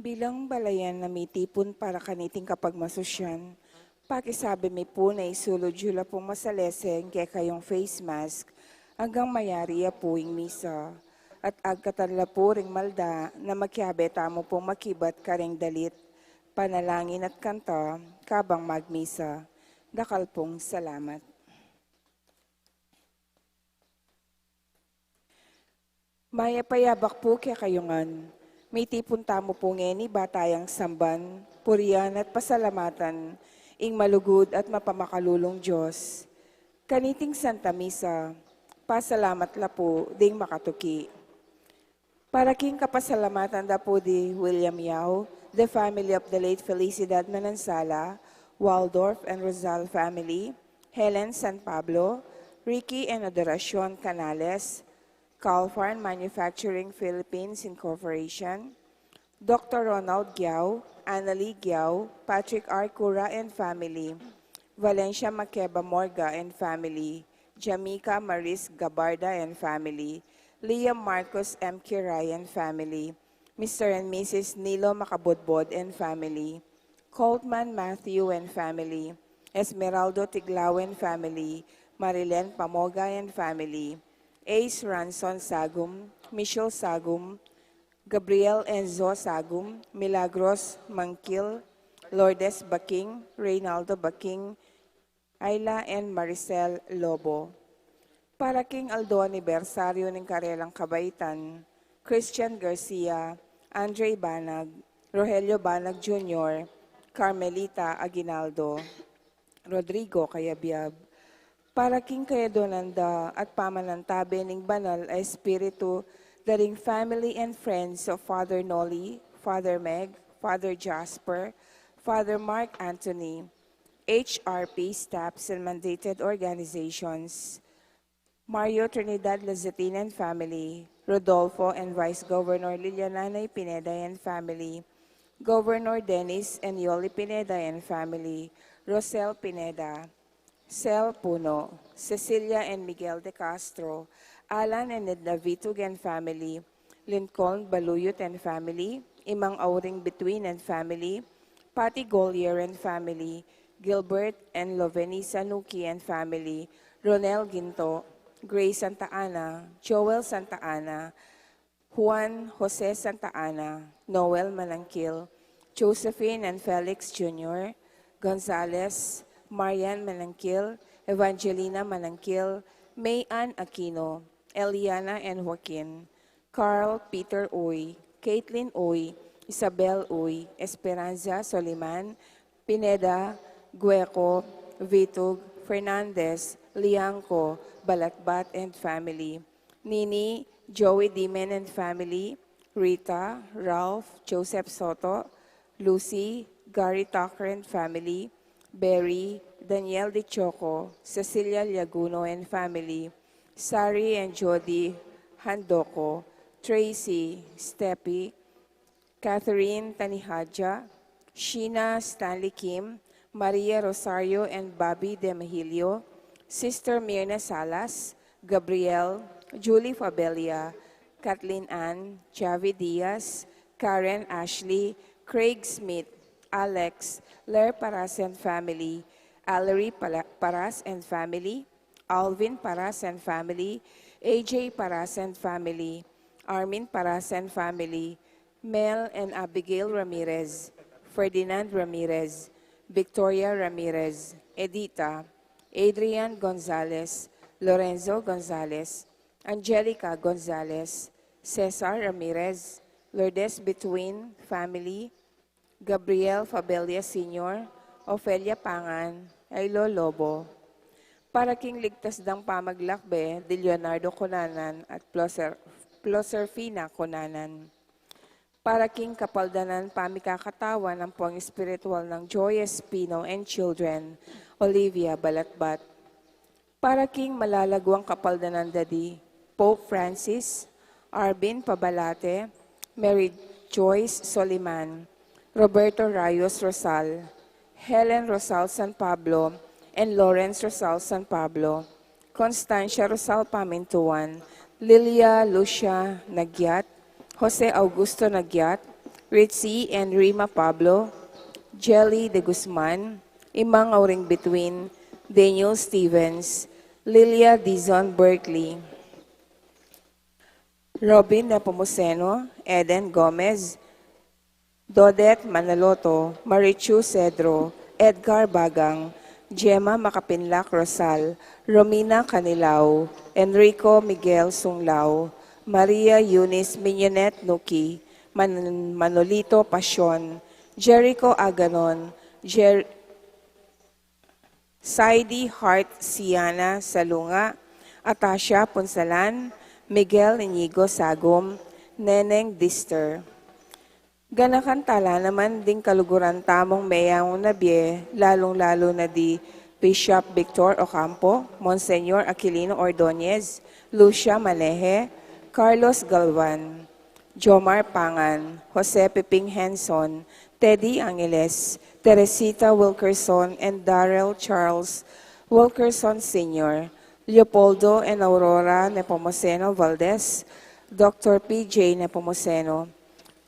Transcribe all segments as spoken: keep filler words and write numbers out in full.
Bilang balayan na mitipun para kaniting kapagmasusyan, pakisabi mi pu na isulud yu la pung masalese ing kekayung face mask anggang mayari ya pu ing misa. At agkatan la pu ring malda na makiabe tamu pung makibat karing dalit, panalangin at kanta kabang magmisa. Dakal pung salamat. Mayap a yabak pu kekayu ngan. Mitipun tamu pu ngeni ba tayang samban, purian at pasalamatan ing malugud at mapamakalulung Dios. Kaniting Santa Misa, pasalamat la pu ding makatuki. Para king kapasalamatan da pu di William Yao, the family of the late Felicidad Manansala, Waldorf and Rosal family, Helen San Pablo, Ricky and Adoracion Canales, Calfarn Manufacturing Philippines Incorporation, Doctor Ronald Giao, Annalie Giao, Patrick R. Cura and family, Valencia Makeba Morga and family, Jamaica Maris Gabarda and family, Liam Marcos M. Kiray and family, Mister and Missus Nilo Makabudbod and family, Coltman Matthew and family, Esmeraldo Tiglao and family, Marilen Pamoga and family, Ace Ranson Sagum, Michelle Sagum, Gabriel Enzo Sagum, Milagros Mangkil, Lourdes Baking, Reynaldo Baking, Ayla and Maricel Lobo. Para king aldo anibersaryo ning karelang kabaitan, Christian Garcia, Andre Banag, Rogelio Banag Junior, Carmelita Aguinaldo, Rodrigo Cayabyab. Para king kayadonan da at pamanantabe ning banal a espiritu da ring family and friends of Father Noli, Father Meg, Father Jasper, Father Mark Anthony, H R P staffs and mandated organizations, Mario Trinidad Lazatin and family, Rodolfo and Vice Governor Liliananay Pineda and family, Governor Dennis and Yoli Pineda and family, Rosel Pineda, Sel Puno, Cecilia and Miguel de Castro, Alan and Edna Vitug and family, Lincoln Baluyot and family, Imang Auring Between and family, Patty Golier and family, Gilbert and Loveni Sanuki and family, Ronel Ginto, Grace Santa Ana, Joel Santa Ana, Juan Jose Santa Ana, Noel Manangkil, Josephine and Felix Junior, Gonzales, Marian Manangkil, Evangelina Manangkil, May Ann Aquino, Eliana and Joaquin, Carl Peter Uy, Caitlin Uy, Isabel Uy, Esperanza Soliman, Pineda, Gueco, Vitug, Fernandez, Liangco, Balatbat and family, Nini, Joey Dimen and family, Rita, Ralph, Joseph Soto, Lucy, Gary Tucker and family, Berry, Daniel De Choco, Cecilia Liaguno and family, Sari and Jody Handoko, Tracy, Steppy, Catherine Tanihadja, Sheena Stanley Kim, Maria Rosario and Bobby De Mahilio, Sister Mirna Salas, Gabriel, Julie Fabella, Kathleen Ann, Javi Diaz, Karen Ashley, Craig Smith, Alex, Ler Paras and family, Allery Pala- Paras and family, Alvin Paras and family, A J Paras and family, Armin Paras and family, Mel and Abigail Ramirez, Ferdinand Ramirez, Victoria Ramirez, Edita, Adrian Gonzalez, Lorenzo Gonzalez, Angelica Gonzalez, Cesar Ramirez, Lourdes Between family, Gabriel Fabella Senior, Ofelia Pangan, Ailo Lobo. Para king ligtas dang pamaglakbe di Leonardo Cunanan at Ploser- Ploserfina Cunanan. Para king kapaldanan pamikakatawan ampong espiritual nang Joy Espino and children, Olivia Balatbat. Para king malalaguang kapaldanan da di Pope Francis, Arvin Pabalate, Mary Joyce Soliman, Roberto Rayos Rosal, Helen Rosal San Pablo, and Lawrence Rosal San Pablo, Constancia Rosal Pamintuan, Lilia Lucia Nagyat, Jose Augusto Nagyat, Ritzy and Rima Pablo, Jelly de Guzman, Imang Auring Bituin, Daniel Stevens, Lilia Dizon Berkeley, Robin Nepomuceno, Eden Gomez, Dodet Manaloto, Marichu Cedro, Edgar Bagang, Gemma Makapinlak Rosal, Romina Canilao, Enrico Miguel Sunglao, Maria Eunice Mignonette Nuki, Man-, Manolito Pasion, Jericho Aganon, Jer-, Saidi Hart Siana Salunga, Atasia Punsalan, Miguel Inigo Sagum, Neneng Dister. Ganakan tala naman ding kaluguran tamung meyaung na bie, lalung-lalu na di Bishop Victor Ocampo, Monsignor Aquilino Ordonez, Lucia Maneje, Carlos Galvan, Jomar Pangan, Jose Piping Henson, Teddy Angeles, Teresita Wilkerson and Darrell Charles Wilkerson Senior, Leopoldo and Aurora Nepomuceno Valdez, Doctor P J Nepomuceno,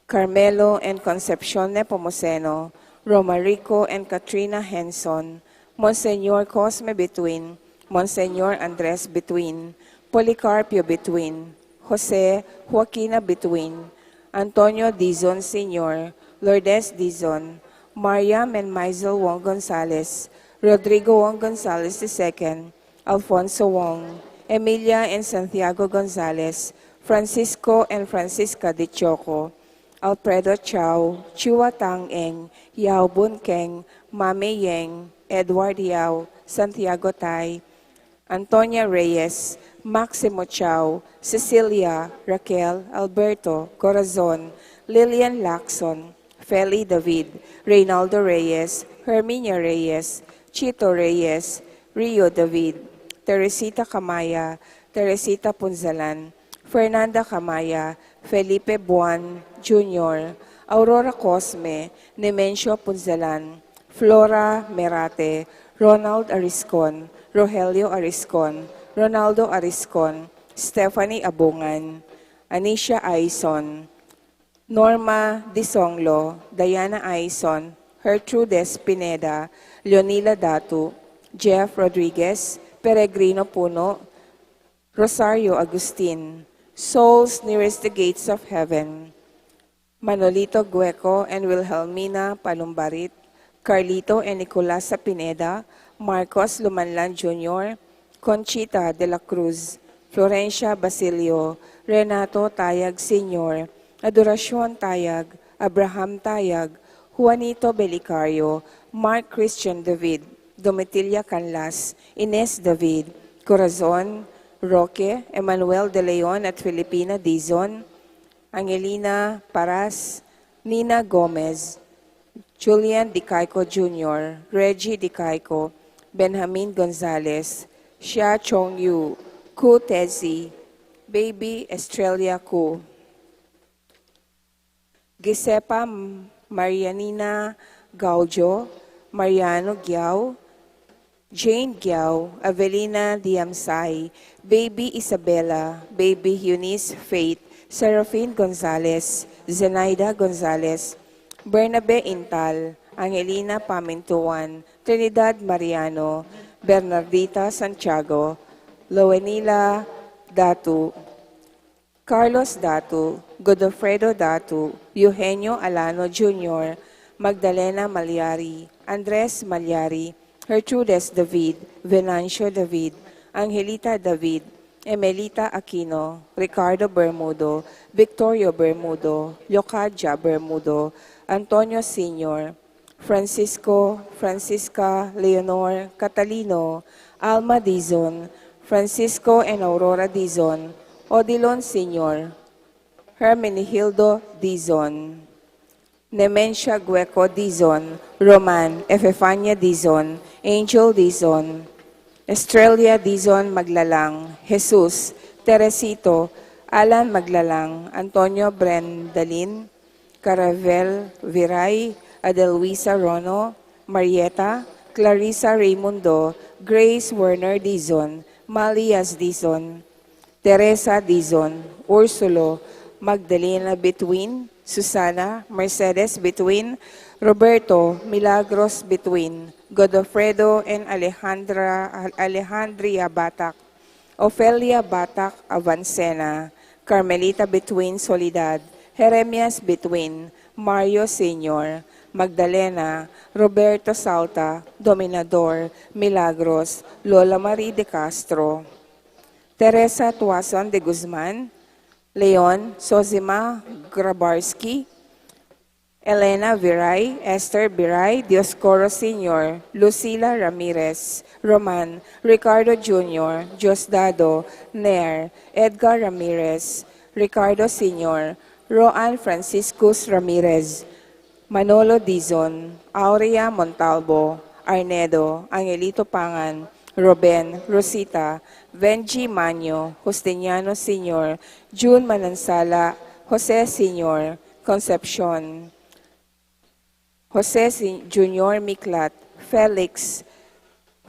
Carmelo and Concepcion Nepomuceno, Romarico and Katrina Henson, Monsignor Cosme Bituin, Monsignor Andres Bituin, Policarpio Bituin, Jose Joaquina Bituin, Antonio Dizon Senior, Lourdes Dizon, Mariam and Maisel Wong Gonzalez, Rodrigo Wong Gonzalez the second, Alfonso Wong, Emilia and Santiago Gonzalez, Francisco and Francisca de Choco, Alfredo Chao, Chua Tang Eng, Yao Bun Keng, Mame Yeng, Edward Yao, Santiago Tai, Antonia Reyes, Maximo Chao, Cecilia, Raquel, Alberto, Corazon, Lilian Lacson, Feli David, Reynaldo Reyes, Herminia Reyes, Chito Reyes, Rio David, Teresita Camaya, Teresita Punzalan, Fernanda Camaya, Felipe Buan Junior, Aurora Cosme, Nemencio Punzalan, Flora Merate, Ronald Ariscon, Rogelio Ariscon, Ronaldo Ariscon, Stephanie Abungan, Anisha Aison, Norma Disonglo, Diana Aison, Gertrudes Pineda, Leonila Datu, Jeff Rodriguez, Peregrino Puno, Rosario Agustin, Souls Nearest the Gates of Heaven, Manolito Gueco and Wilhelmina Palumbarit, Carlito and Nicolasa Pineda, Marcos Lumanlan Junior, Conchita de la Cruz, Florencia Basilio, Renato Tayag Senior, Adoracion Tayag, Abraham Tayag, Juanito Belicario, Mark Christian David, Domitilla Canlas, Ines David, Corazon, Roque, Emmanuel de Leon at Filipina Dizon, Angelina Paras, Nina Gomez, Julian Dicaico Junior, Reggie Dicaico, Benjamin Gonzalez, Xia Chong Yu, Ku Tezi, Baby Estrella Ku, Giusepa Marianina Gaudio, Mariano Giao, Jane Giao, Avelina Diamsay, Baby Isabella, Baby Eunice Faith, Serafin Gonzalez, Zenaida Gonzalez, Bernabe Intal, Angelina Pamintuan, Trinidad Mariano, Bernardita Santiago, Loenila Datu, Carlos Datu, Godofredo Datu, Eugenio Alano Junior, Magdalena Malyari, Andres Malyari, Gertrudes David, Venancio David, Angelita David, Emelita Aquino, Ricardo Bermudo, Victorio Bermudo, Leocadia Bermudo, Antonio Senior, Francisco, Francisca, Leonor, Catalino, Alma Dizon, Francisco and Aurora Dizon, Odilon Senior, Hermenegildo Dizon, Nemencia Gueco Dizon, Roman, Efefania Dizon, Angel Dizon, Estrella Dizon Maglalang, Jesus, Teresito, Alan Maglalang, Antonio Brendalin, Caravel Viray, Adelwisa Rono, Marieta, Clarissa Raimundo, Grace Werner Dizon, Malias Dizon, Teresa Dizon, Ursulo, Magdalena Between, Susana, Mercedes Bituin, Roberto, Milagros Bituin, Godofredo and Alejandra, Alejandria Batak, Ofelia Batak Avancena, Carmelita Bituin Soledad, Jeremias Bituin, Mario Senior, Magdalena, Roberto Salta, Dominador, Milagros, Lola Marie de Castro, Teresa Tuason de Guzman, Leon, Sosima Grabarski, Elena Viray, Esther Viray, Dioscoro Senior, Lucila Ramirez, Roman, Ricardo Junior, Diosdado, Nair, Edgar Ramirez, Ricardo Senior, Roan Franciscus Ramirez, Manolo Dizon, Aurea Montalbo, Arnedo, Angelito Pangan, Ruben, Rosita, Venji Manyo, Justiniano Senior, Jun Manansala, Jose Senior, Concepcion, Jose Si-, Junior Miklat, Felix,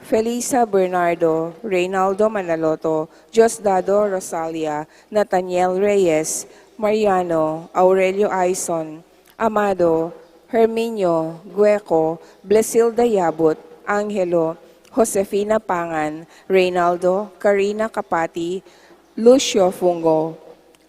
Felisa Bernardo, Reynaldo Manaloto, Diosdado Rosalia, Nathaniel Reyes, Mariano, Aurelio Aison, Amado, Herminio, Gueco, Blesilda Yabut, Angelo, Josefina Pangan, Reynaldo, Karina Kapati, Lucio Fungo,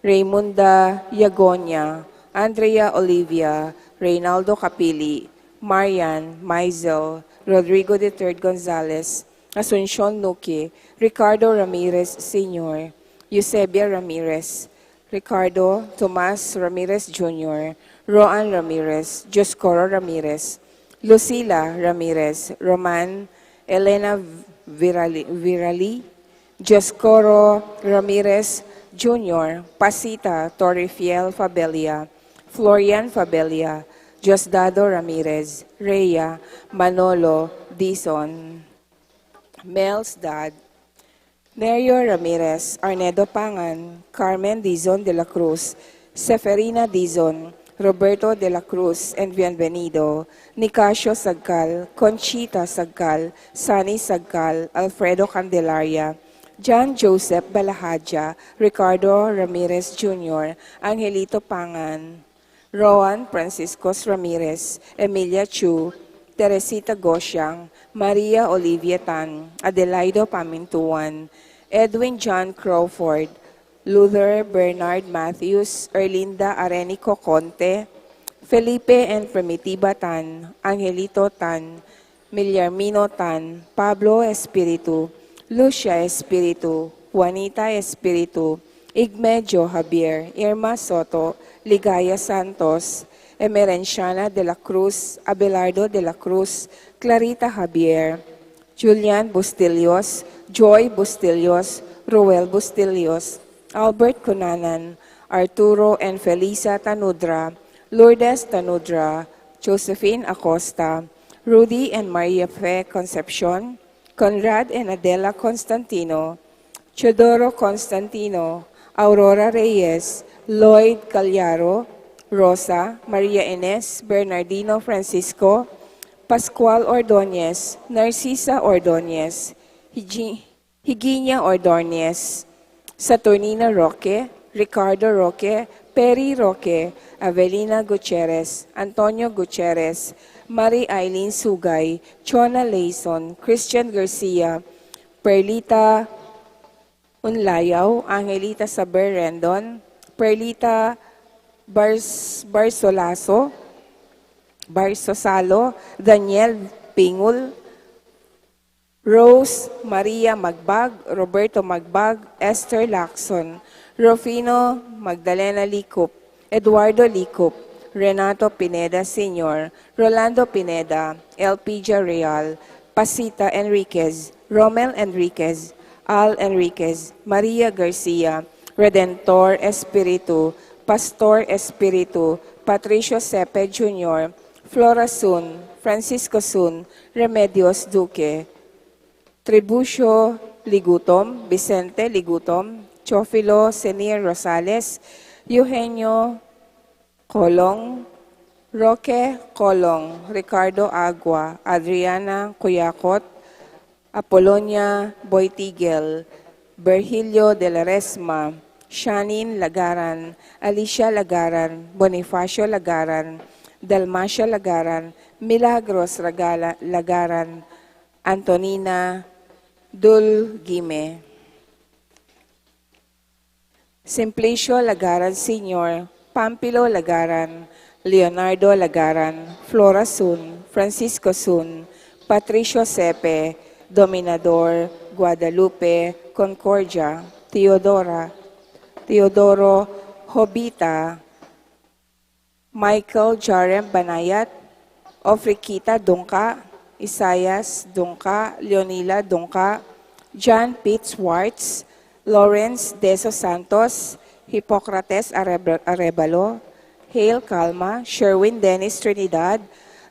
Raymunda Yagonia, Andrea Olivia, Reynaldo Capili, Marian, Maisel, Rodrigo the third Gonzalez, Asuncion Nuque, Ricardo Ramirez Senior, Eusebia Ramirez, Ricardo Tomas Ramirez Junior, Roan Ramirez, Dioscoro Ramirez, Lucila Ramirez, Roman, Elena Virali, Virali, Dioscoro Ramirez Junior, Pasita Torrefiel Fabella, Florian Fabella, Diosdado Ramirez, Rhea, Manolo Dizon, Mel's dad, Nerio Ramirez, Arnedo Pangan, Carmen Dizon de la Cruz, Seferina Dizon, Roberto de la Cruz and Bienvenido, Nicasio Sagcal, Conchita Sagcal, Sani Sagcal, Alfredo Candelaria, John Joseph Balahadja, Ricardo Ramirez Junior, Angelito Pangan, Roan Franciscos Ramirez, Emilia Chu, Teresita Gosiang, Maria Olivia Tan, Adelaido Pamintuan, Edwin John Crawford, Luther Bernard Matthews, Erlinda Arenico Conte, Felipe and Primitiva Tan, Angelito Tan, Milyarmino Tan, Pablo Espiritu, Lucia Espiritu, Juanita Espiritu, Igmedio Javier, Irma Soto, Ligaya Santos, Emerenciana de la Cruz, Abelardo de la Cruz, Clarita Javier, Julian Bustillos, Joy Bustillos, Ruel Bustillos, Albert Cunanan, Arturo and Felisa Tanudra, Lourdes Tanudra, Josephine Acosta, Rudy and Maria Fe Concepcion, Conrad and Adela Constantino, Teodoro Constantino, Aurora Reyes, Lloyd Callaro, Rosa, Maria Ines, Bernardino Francisco, Pascual Ordonez, Narcisa Ordonez, Higi-, Higinia Ordonez, Saturnino Roque, Ricardo Roque, Perry Roque, Avelina Gutierrez, Antonio Gutierrez, Marie Eileen Sugay, Chona Layson, Christian Garcia, Perlita Unlayaw, Angelita Saber Rendon, Perlita Bars-, Barsolaso, Barsosalo, Daniel Pingul, Rose Maria Magbag, Roberto Magbag, Esther Lacson, Rufino Magdalena Licup, Eduardo Licup, Renato Pineda Senior, Rolando Pineda, Elpidia Real, Pasita Enriquez, Romel Enriquez, Al Enriquez, Maria Garcia, Redentor Espiritu, Pastor Espiritu, Patricio Sepe Junior, Flora Sun, Francisco Sun, Remedios Duque, Tribucio Ligutom, Vicente Ligutom, Teofilo Senir Rosales, Eugenio Colong, Roque Colong, Ricardo Agua, Adriana Cuyacot, Apolonia Boitigel, Virgilio de la Resma, Shanin Lagaran, Alicia Lagaran, Bonifacio Lagaran, Dalmacia Lagaran, Milagros Ragala-, Lagaran, Antonina Dulgime. Simplicio Lagaran Senior, Pampilo Lagaran, Leonardo Lagaran, Flora Sun, Francisco Sun, Patricio Sepe, Dominador, Guadalupe, Concordia, Teodora, Teodoro, Jovita, Michael Jarem Banayat, Ofrikita Dungka, Isaias Dungka, Leonila Dungka, John Pete Schwartz, Lawrence Deso Santos, Hippocrates Areb-, Arevalo, Hale Calma, Sherwin Dennis Trinidad,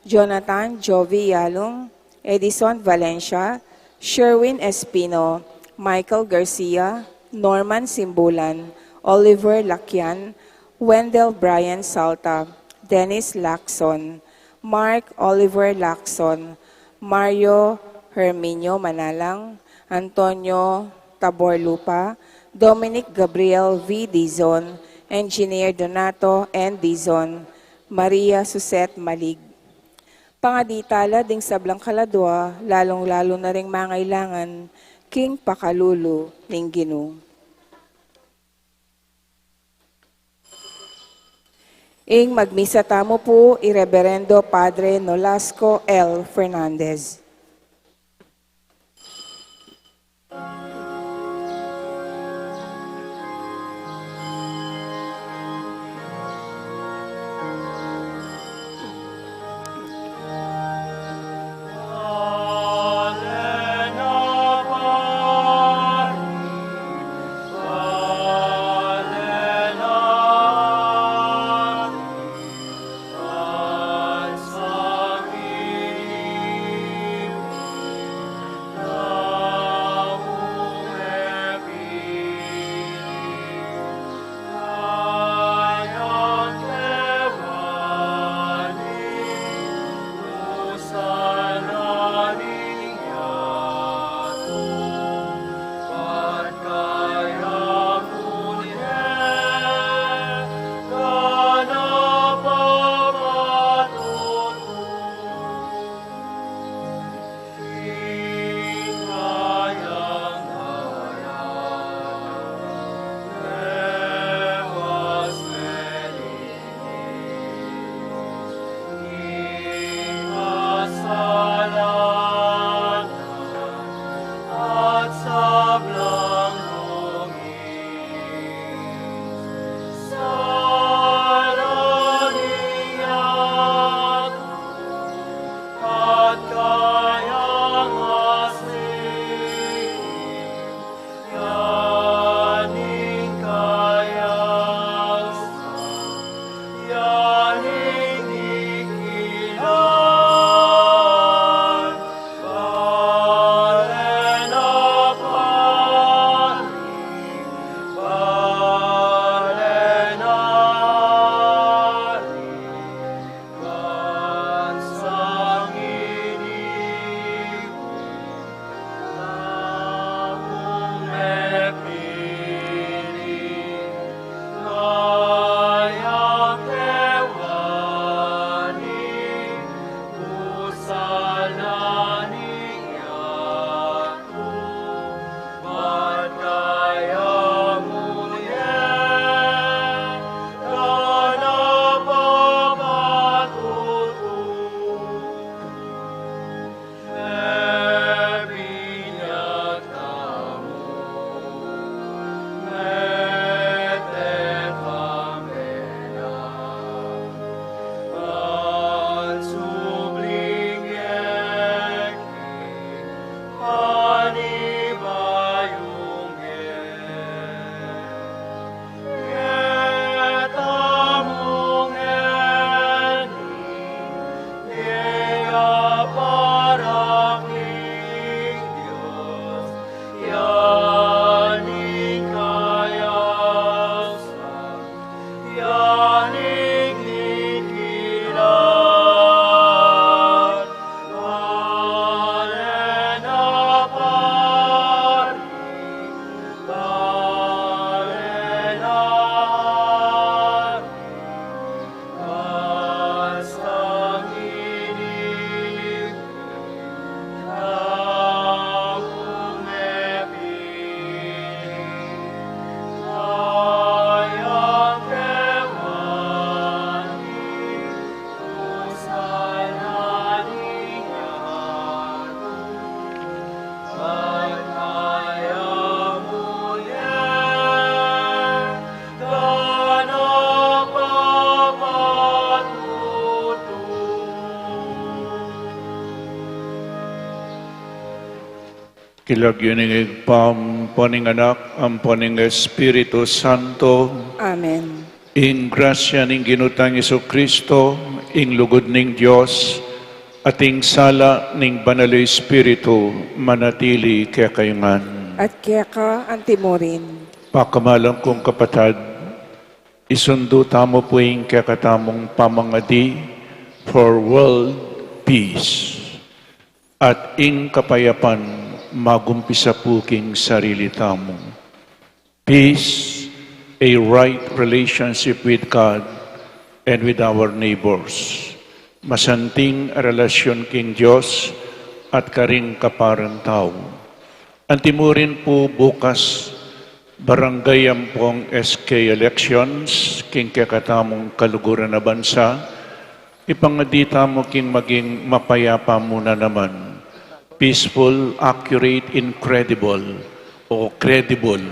Jonathan Jovi Yalung, Edison Valencia, Sherwin Espino, Michael Garcia, Norman Simbulan, Oliver Lakian, Wendell Brian Salta, Dennis Lacson, Mark Oliver Lacson, Mario Herminio Manalang, Antonio Tabor Lupa, Dominic Gabriel V. Dizon, Engineer Donato N. Dizon, Maria Suset Malig. Pangadi tala ding sablang kaladua, lalung-lalu na ring mangailangan king pakalulu ning Ginu. Ing magmisa tamu pu i Reberendo Padre Nolasco L. Fernandez. King lagyu ning Ibpa, ampo ning Anak, ampo ning Espiritu Santo. Amen. Ing grasya ning Ginu tang Jesucristo, ing lugud ning Dios, at ing sala ning Banal a Espiritu, manatili kekayu ngan. At keka antimurin. Pakamalan kung kapatad, isundu tamu pu ing kekatamung pamangadi for world peace. At ing kapayapan magumpisa pu king sarili tamu. Peace, a right relationship with God and with our neighbors. Masanting a relasyon king Dios at karing kaparang tau. Antimurin pu bukas, barangay ampong S K elections, king kekatamung kaluguran a bansa, ipangadi tamu king maging mapayapa mu na naman. Peaceful, accurate, incredible, o credible.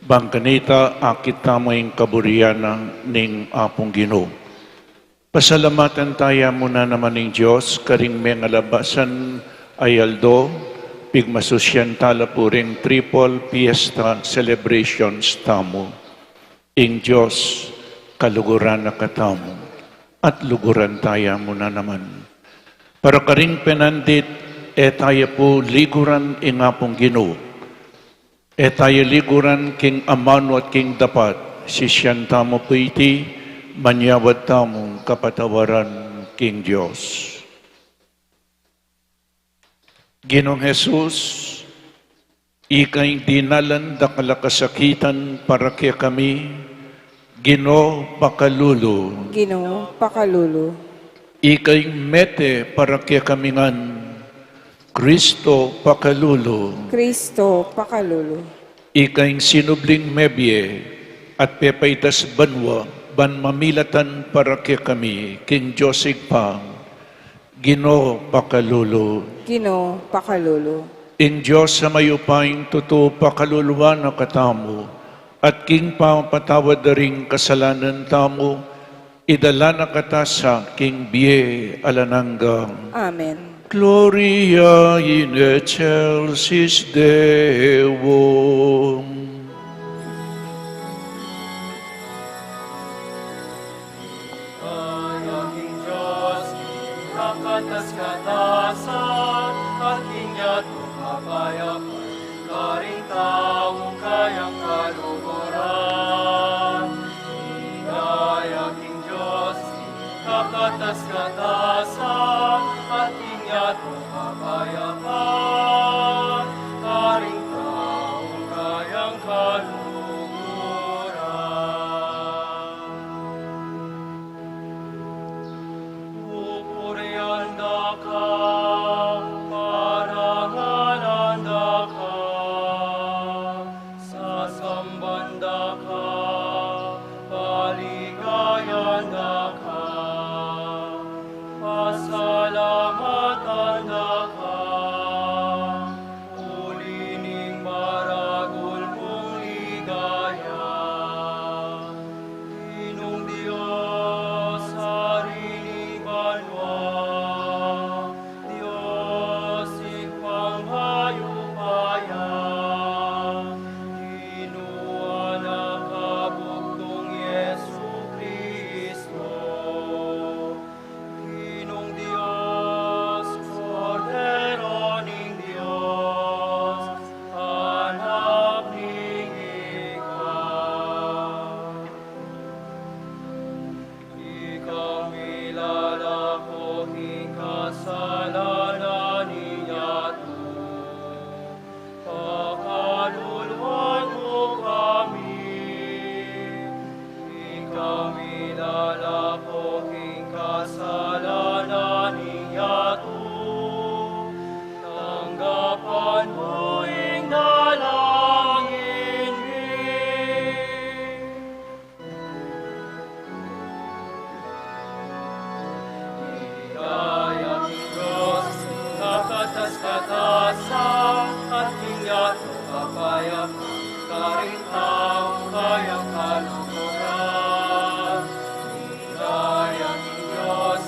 Bang kanita, akit tamu ing kaburian na ning Apung Ginu. Pasalamatan taya mu na naman ing Dios, karing mengalabasan a aldo, pigmasusyan tala pu ring triple fiesta celebrations tamu. Ing Dios, kaluguran na katamu, at luguran taya mu na naman. Para karing penandit, e taya pu liguran ing Apung Ginu. E taya liguran king amanu at king dapat, sisian tamu pu iti, manyawad tamung kapatawaran king Dios. Ginung Jesus, ika ing dinalan dakal a kasakitan para kekami, Ginu, pakalulu. Ginu, pakalulu. Ika ing mete para kekami ngan, Kristo, pakalulu. Kristo, pakalulu. Ika ing sinubling mebie at pepaitas banua, ban mamilatan para kekami king Dios Ibpa, Ginu, pakalulu. Ginu, pakalulu. Ing Dios a mayupaya ing tutu pakaluluan na katamu, at king pamapatawad da ring kasalanan tamu, idala na kata sa king bie alang angga. Amen. Gloria in excelsis Deo. Kaya king Dios, king kakatas-katasan, at king yatu kapayapan, karing taung kayang kaluguran. Kaya king Dios, king kakatas-katasan, at king yatu kapayapan, karing taung kayang kaluguran. Pupurian da ka, parangalan da ka, sasamban da ka, paligayan da ka, pasalamatan da ka, uli ning maragul mung ligaya. Ginung Dios, Ari ning banua, Dios Ibpang mayupaya, Ginu, Anak a bugtung Jesucristo, Ginung Dios, Kordero ning Dios, Anak ning Ibpa. Ika milalako king kasalanan ning yatu, pakaluluan mu kami. Ika milalako king kasalanan ning yatu, tanggapan mu ing dalangin mi. Ligaya ning Dios, kakatas-katasan, at king yatu kapayapan, karing taung kayang kaluguran. Ligaya ning Dios,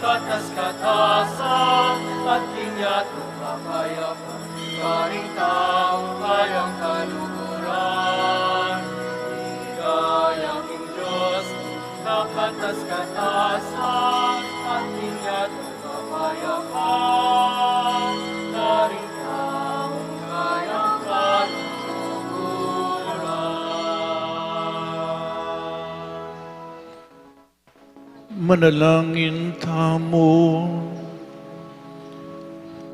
Katas-katasan at king yatung kapayapan, karing taung kayang kaluguran. Ligaya king Dios, katas-katasan at king yatung kapayapan, karing taung kayang kaluguran. Manalangin tamu.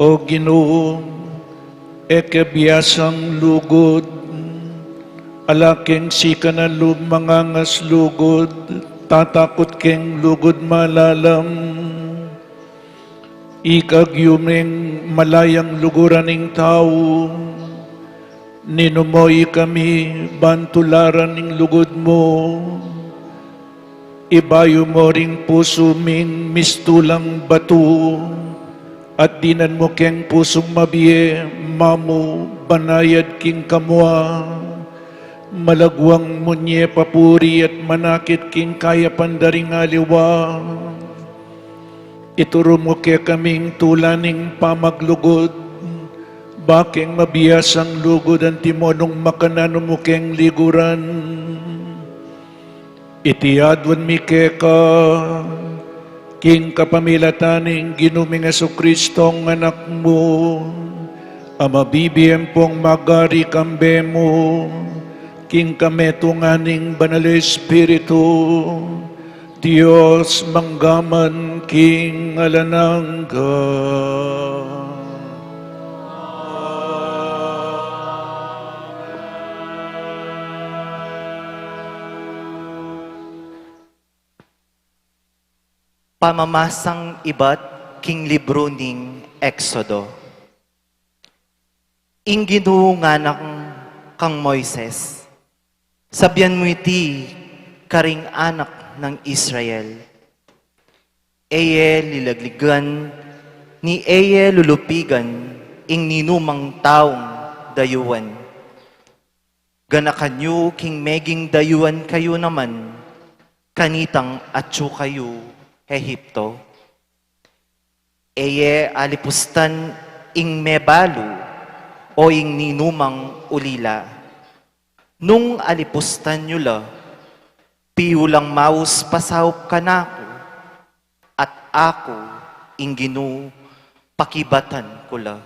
O Ginu, e ke biasang lugud, ala keng sikanan lub mangangas lugud, tatakut keng lugud malalam. Ika agyumeng malayang luguran ning tau, ninumo ikami ban tularan ning lugud mu. Ibayu mo ring pusu ming mistulang batu, at dinan mu keng pusung mabie, mamu, banayad king kamua. Malagwang mu nye papuri at manakit king kayapan da ring aliwa. Ituru mu kekaming tula ning pamaglugud, bakeng mabiasang lugud antimo nung makananu mu keng liguran. Iti aduan mi keka, king kapamilatan ning Ginu ming Jesucristo, Anak mu, a mabibie ampong magari kambe mu, king kametungan ning Banal a Espiritu, Dios mangga man king alang angga. Pamamasang ibat king libru ning Exodo. Ing Ginu ngana kang Moises, sabian mu iti karing anak nang Israel: E ye lilaglagan, ni e ye lulupigan ing ninumang taung dayuan. Ganakan yu king meging dayuan kayu naman, kanitang atyu kayu Egipto. E ye alipustan ing mebalu o ing ninumang ulila. Nung alipustan yu la, piu lang maus pasaup kanaku, at aku, ing Ginu, pakibatan ku la.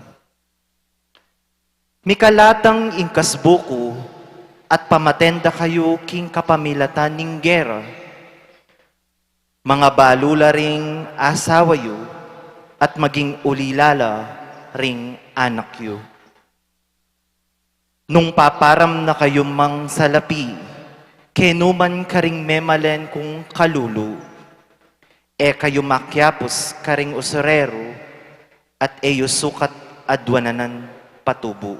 Mikalatang ing kasbu ku, at pamaten da kayu king kapamilatan ning gera. Mangabalu la ring asawa yu, at maging ulila la ring anak yu. Nung paparam na kayu mang salapi kenu man karing memalen kung kalulu, e kayu makiapus karing usureru, at e yu sukat aduanan patubu.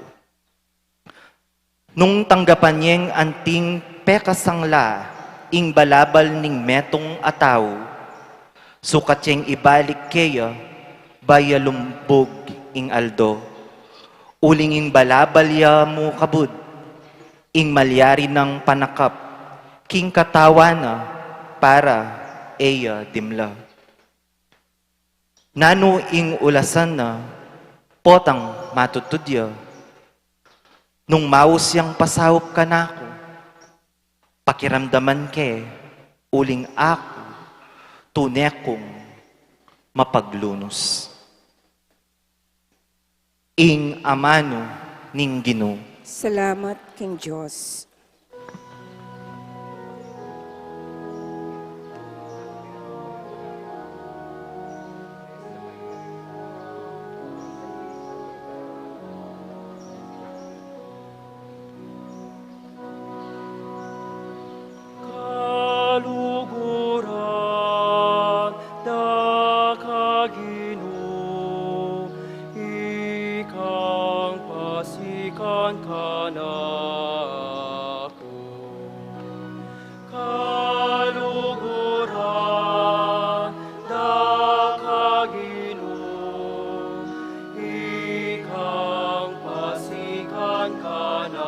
Nung tanggapan yeng anting pekasangla ing balabal ning metung a tau, sukat yeng ibalik keya, bayu ya lumbug ing aldo. Uling ing balabal ya mu kabud, ing malyari nang panakap king katawan na, para e ya dimla. Nanu ing ulasan na, potang matutud ya. Nung maus yang pasaup kanaku, pakiramdaman ke, uling aku, tune kung mapaglunus. Ing amanu ning Ginu. Salamat king Dios. Kaluguran da ka Ginu, ikang pasikan kanaku. Kaluguran da ka Ginu, ikang pasikan kanaku.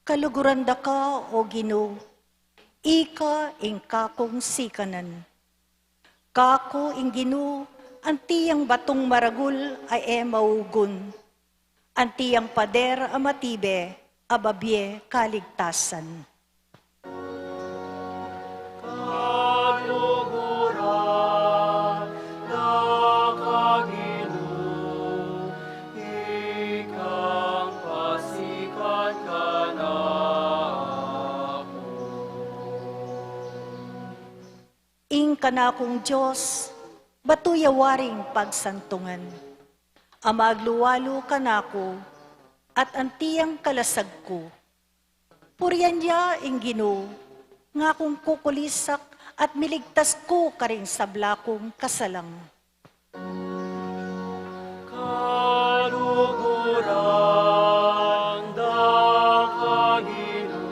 Kaluguran da ka, O Ginu, Ika ing kakung sikanan. Kaku ing Ginu, anti yang batung maragul a e maugun, anti yang pader a matibe a babie kaligtasan. Kaluguran da ka, Ginu, ikang pasikan kanaku. Ing kanakung Dios, batu ya waring pagsantungan, a magluwalu kanaku, at anti yang kalasag ku. Purian ya ing Ginu, ngakung kukulisak at miligtas ku karing sabla kung kasalang. Kaluguran da ka, Ginu,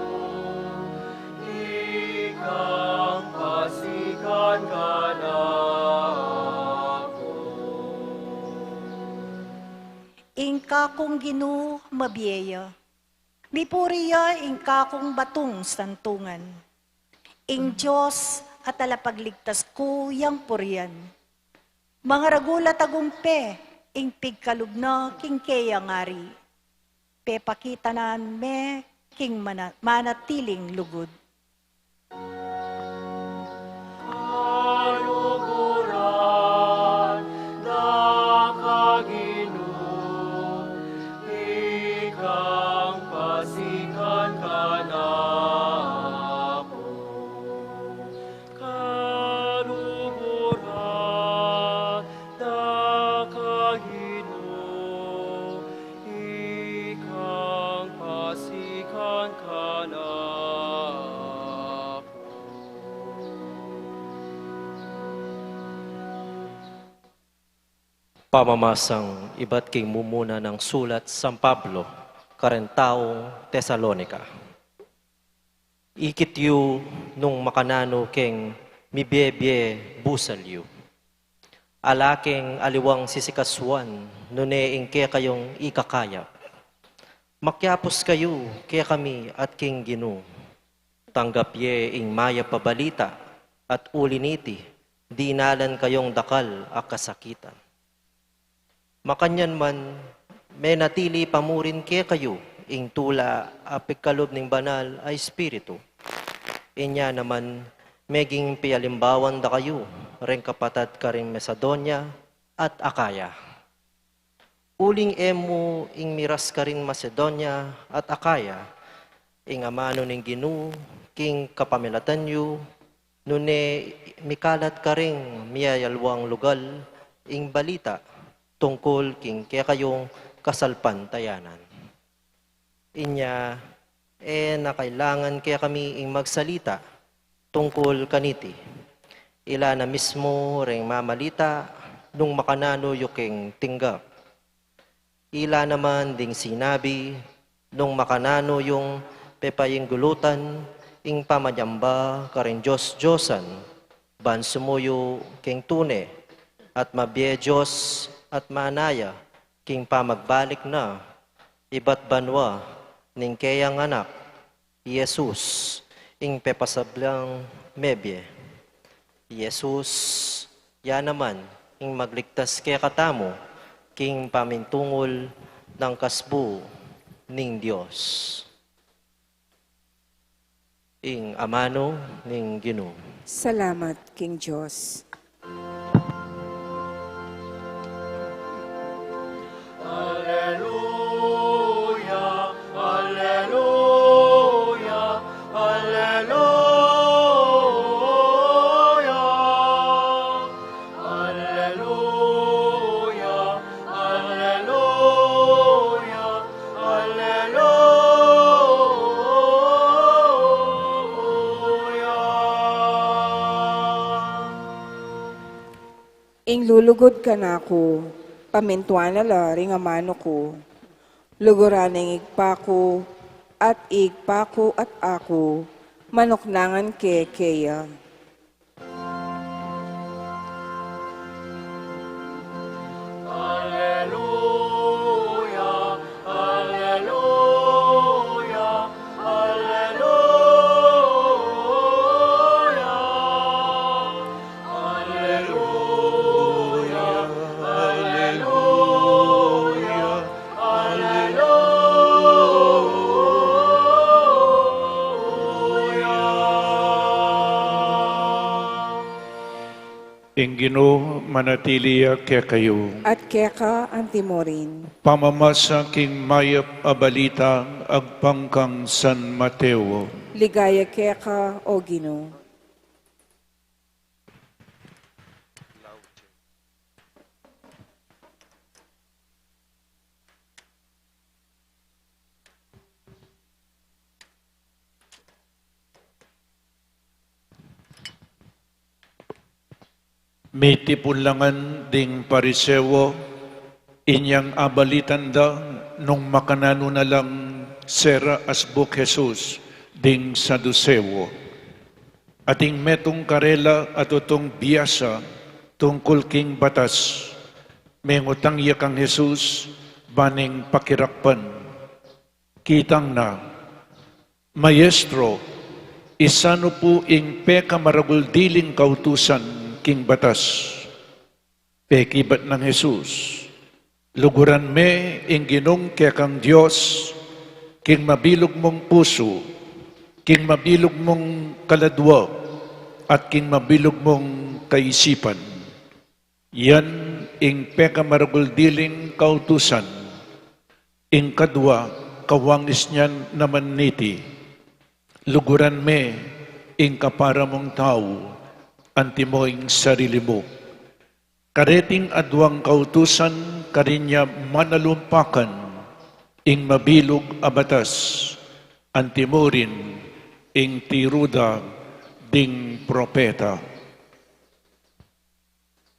ikang pasikan kanaku. Ing kakung Ginu mabie ya. Mipuri ya ing kakung batung santungan. Ing Dios a talapagligtas ku yang purian. Mangaragul a tagumpe ing pigkalub na king keyang ari. Pepakitanan me king mana-, manatiling lugud. Kaluguran da ka, Ginu, ikang pasikan kanaku. Kaluguran da ka, Ginu, ikang pasikan kanaku. Pamamasang ibat king mumuna nang sulat San Pablo karing taung Tesalonica. Ikit yu nung makananu keng mibie-bie busal yu. Ala keng aliwang sisikasuan, nune ing kekayung ikakayap. Makiapus kayu kekami at king Ginu. Tanggap ye ing mayap a balita, at uli niti, dinalan kayung dakal a kasakitan. Makanyan man, menatili pa mu rin kekayu ing tula a pikalub ning Banal a Espiritu. Inya naman, meging pialimbawan da kayu ring kapatad karing Macedonia at Acaya. Uling e mu ing miras karing Macedonia at Acaya ing amanu ning Ginu king kapamilatan yu, nune mikalat karing miyayaliwang lugal ing balita tungkul king kekayung kasalpantayanan. Inya, e na kailangan kekami ing magsalita tungkul kaniti. Ila na mismu ring mamalita nung makananu yu keng tinggap. Ila naman ding sinabi nung makananu yung pepainggulutan ing pamanyamba karing dios-diosan, ban sumuyu keng tune at mabie Dios at manaya king pamagbalik na ibat banua ning keyang Anak, i Jesus, ing pepasablang mebie. I Jesus, ya naman ing magligtas kekatamu king pamintungul nang kasbu ning Dios. Ing amanu ning Ginu. Salamat king Dios. Alleluia, alleluia, alleluia. Alleluia, alleluia, alleluia. Ing lulugud kanaku, pamintuan na la ring amanu ku. Luguran ing Ibpa ku, at ing Ibpa ku at aku, manuknangan ke keya. Alleluia, alleluia, alleluia. Ing Ginu manatili ya kekayu. At keka antimurin. Pamamasa king mayap a balita agpang kang San Mateo. Ligaya keka, O Ginu. Mitipun la ngan ding Pariseo, inyang abalitan da nung makananu na lang sera asbuk Jesus ding Saduseo. Ating metung karela a tutung biasa tungkul king batas, mengutang ya kang Jesus ban ing pakirakpan. Kitang na, "Maestro, isanu pu ing pekamaragul diling kautusan king batas?" Pekibat nang Jesus, "Luguran me ing Ginung kekang Dios king mabilug mung pusu, king mabilug mung kaladua, at king mabilug mung kaisipan. Yan ing pekamaragul diling kautusan. Ing kadua, kawangis niyan naman niti, 'Luguran me ing kapara mung tau antimo ing sarili mu.' Kareting aduang kautusan karin ya manalumpakan ing mabilug a batas, antimo rin ing tiru da ding propeta."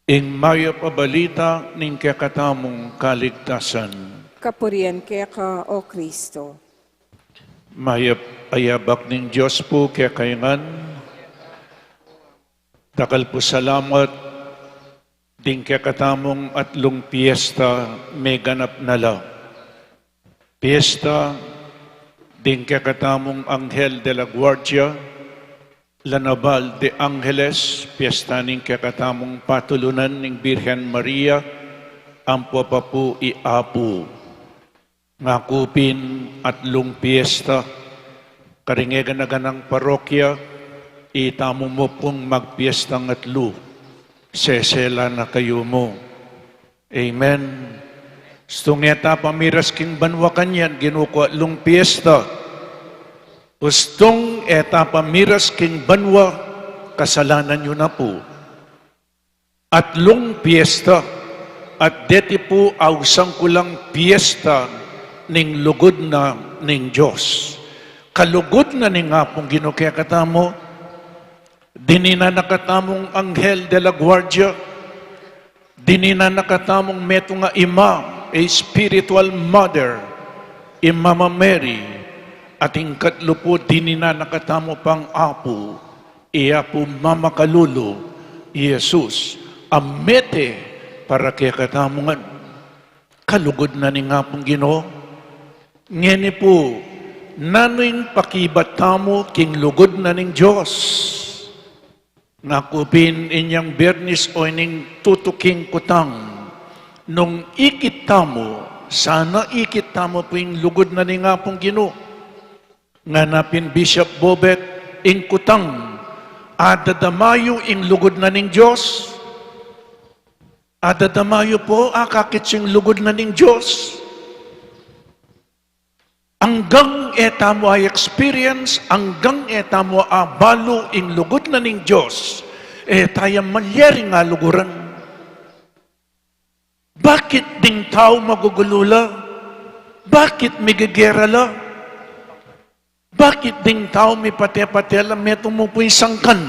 Ing mayap a balita ning kekatamung kaligtasan. Kapurian keka, O Kristo. Mayap a yabak ning Dios pu kekayu ngan. Dakal pu salamat ding kekatamung atlung piesta meganap na la. Piesta ding kekatamung Anghel de la Guardia, La Naval de Angeles, piesta ning kekatamung patulunan ning Birhen Maria, ampo pa pu i Apu. Ngaku pin atlung piesta, karing e gana-ganang parokya, itamu mu pung magpiestang atlu, sesela na kayu mu. Amen. Ustung e ta pamiras king banua kanyan, Ginu ku, atlung piesta. Ustung e ta pamiras king banua, kasalanan yu na pu. Atlung piesta, at deti pu ausan ku lang piesta ning lugud na ning Dios. Kalugud na ning Apung Ginu kekatamu, dininan na katamung Anghel de la Guardia, dininan na katamung metung a ima, a spiritual mother, i Mama Mary, at ing katlu pu dininan na katamu pang Apu, i Apu mamakalulu, i Jesus, a mete para kekatamu ngan. Kalugud na ning Apung Ginu. Ngeni pu, nanu ing pakibat tamu king lugud na ning Dios? Ngaku pin inyang Biernis o ining tutuking kutang, nung ikit tamu, sana ikit tamu pu ing lugud na ning Apung Ginu. Ngana pin Bishop Bobet, ing kutang, adadama yu ing lugud na ning Dios? Adadama yu pu, akakit yu ing lugud na ning Dios? Anggang e tamu a-experience, anggang e tamu abalu ing lugud na ning Dios, e taya malyaring aluguran. Bakit ding tau magugulu la? Bakit migegera la? Bakit ding tau mipate-pate la? Metung mu pu ing sangkan,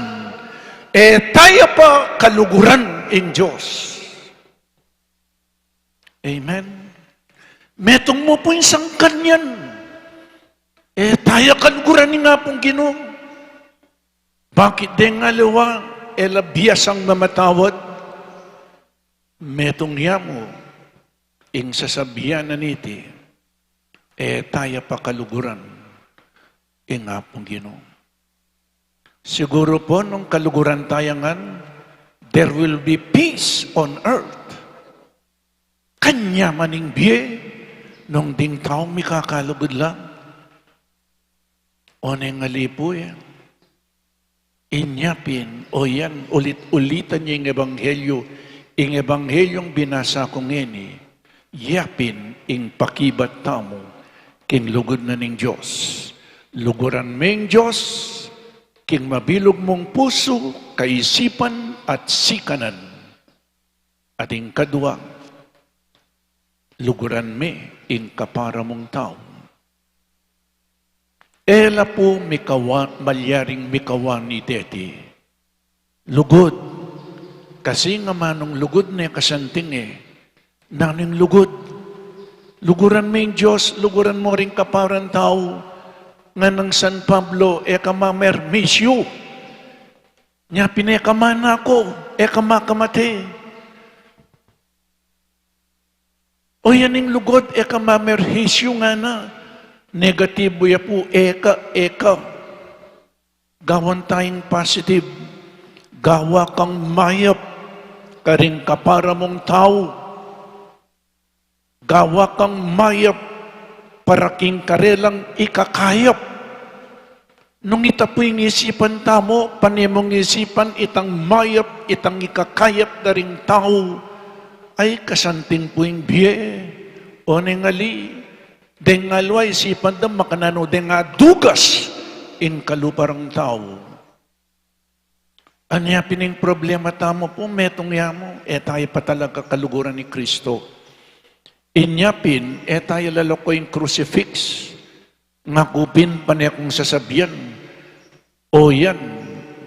e taya pa kaluguran ing Dios. Amen. Metung mu pu ing sangkan yan, e taya kaluguran ning Apung Ginu. Bakit deng aliwa e la biasang mamatawad? Metung ya mu ing sasabian na niti, e taya pa kaluguran ing Apung Ginu. Siguru pu nung kaluguran taya ngan, there will be peace on earth. Kanyaman ing bie nung ding tau mikakalugud la. Oneng ali pu e, Inya pin, o yan, ulit-ulitan ya ing ebanghelyo, ing ebanghelyung binasa ku ngeni, ya pin ing pakibat tamu king lugud na ning Dios. Luguran me ing Dios king mabilug mung pusu, kaisipan, at sikanan. At ing kadua, luguran me ing kapara mung tau. E la pu mikawa, malyaring mikawani deti. Lugud. Kasi nga manung lugud ne kasanting e. Nanu ing lugud? Luguran me ing Dios, luguran mo ring kaparang tau. Nganang San Pablo, e ka mamermisyu. Nya pin e ka manako, e ka makamate. O yan ing lugud, e ka mamermisyu ngana. Negatibu ya pu, e ka, e ka. Gawan tayang positive. Gawa kang mayap karing kapara mung tau. Gawa kang mayap para king karelang ikakayap. Nung ita pu ing isipan tamu, pane mung isipan itang mayap, itang ikakayap da ring tau, ay kasanting pu ing bie. O neng ali, deng aliwa isipan da makananu deng adugas ing kalupa rang tau. Anya pin ing problema tamu pu, metung ya mu, e taya pa talaga kaluguran i Kristo. Inya pin, e taya lalako ing crucifix. Ngaku pin pane kung sasabian, o yan,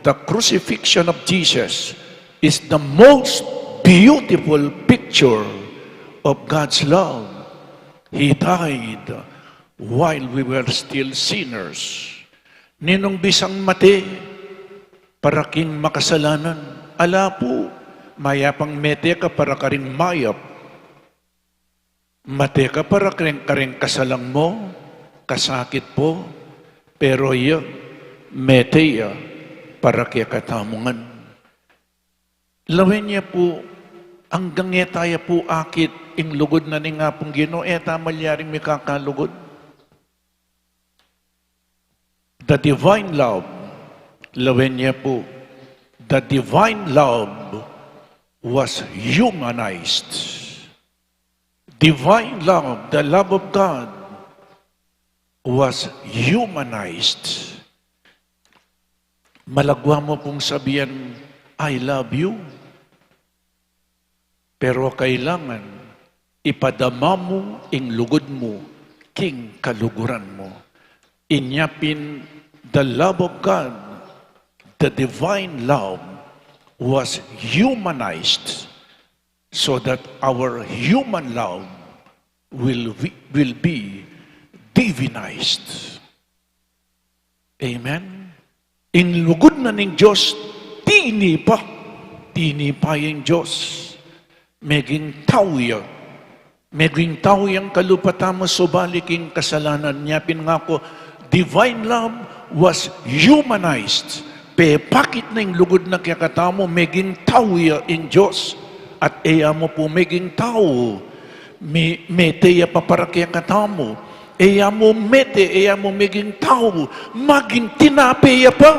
the crucifixion of Jesus is the most beautiful picture of God's love. He died while we were still sinners. Ninung bisang mate para king makasalanan, ala pu, mayap yang mete ka para karing mayap. Mate ka para karing, karing kasalang mu, kasakit pu, pero iya, mete ya para kekatamu ngan. Lawen ye pu, anggang e taya pu akit ing lugud na ning Apung Ginu, e ta malyaring mikakalugud. The divine love, lawen ye pu, the divine love was humanized. Divine love, the love of God, was humanized. Malagwa mu pung sabian, "I love you." Pero kailangan ipadama mu ing lugud mu king kaluguran mu. Inya pin, the love of God, the divine love, was humanized so that our human love will be, will be divinized. Amen? Ing lugud na ning Dios, tinipa. Tinipa ya ing Dios. Meging tau ya. Meging tau yang kalupa tamu subali king kasalanan. Nya pin ngaku, divine love was humanized. Pepakit na ing lugud na kekatamu, meging tau ya ing Dios. At e ya mu pu meging tau, mi-, mete ya pa para kekatamu. E ya mu mete, e ya mu meging tau, maging tinape ya pa.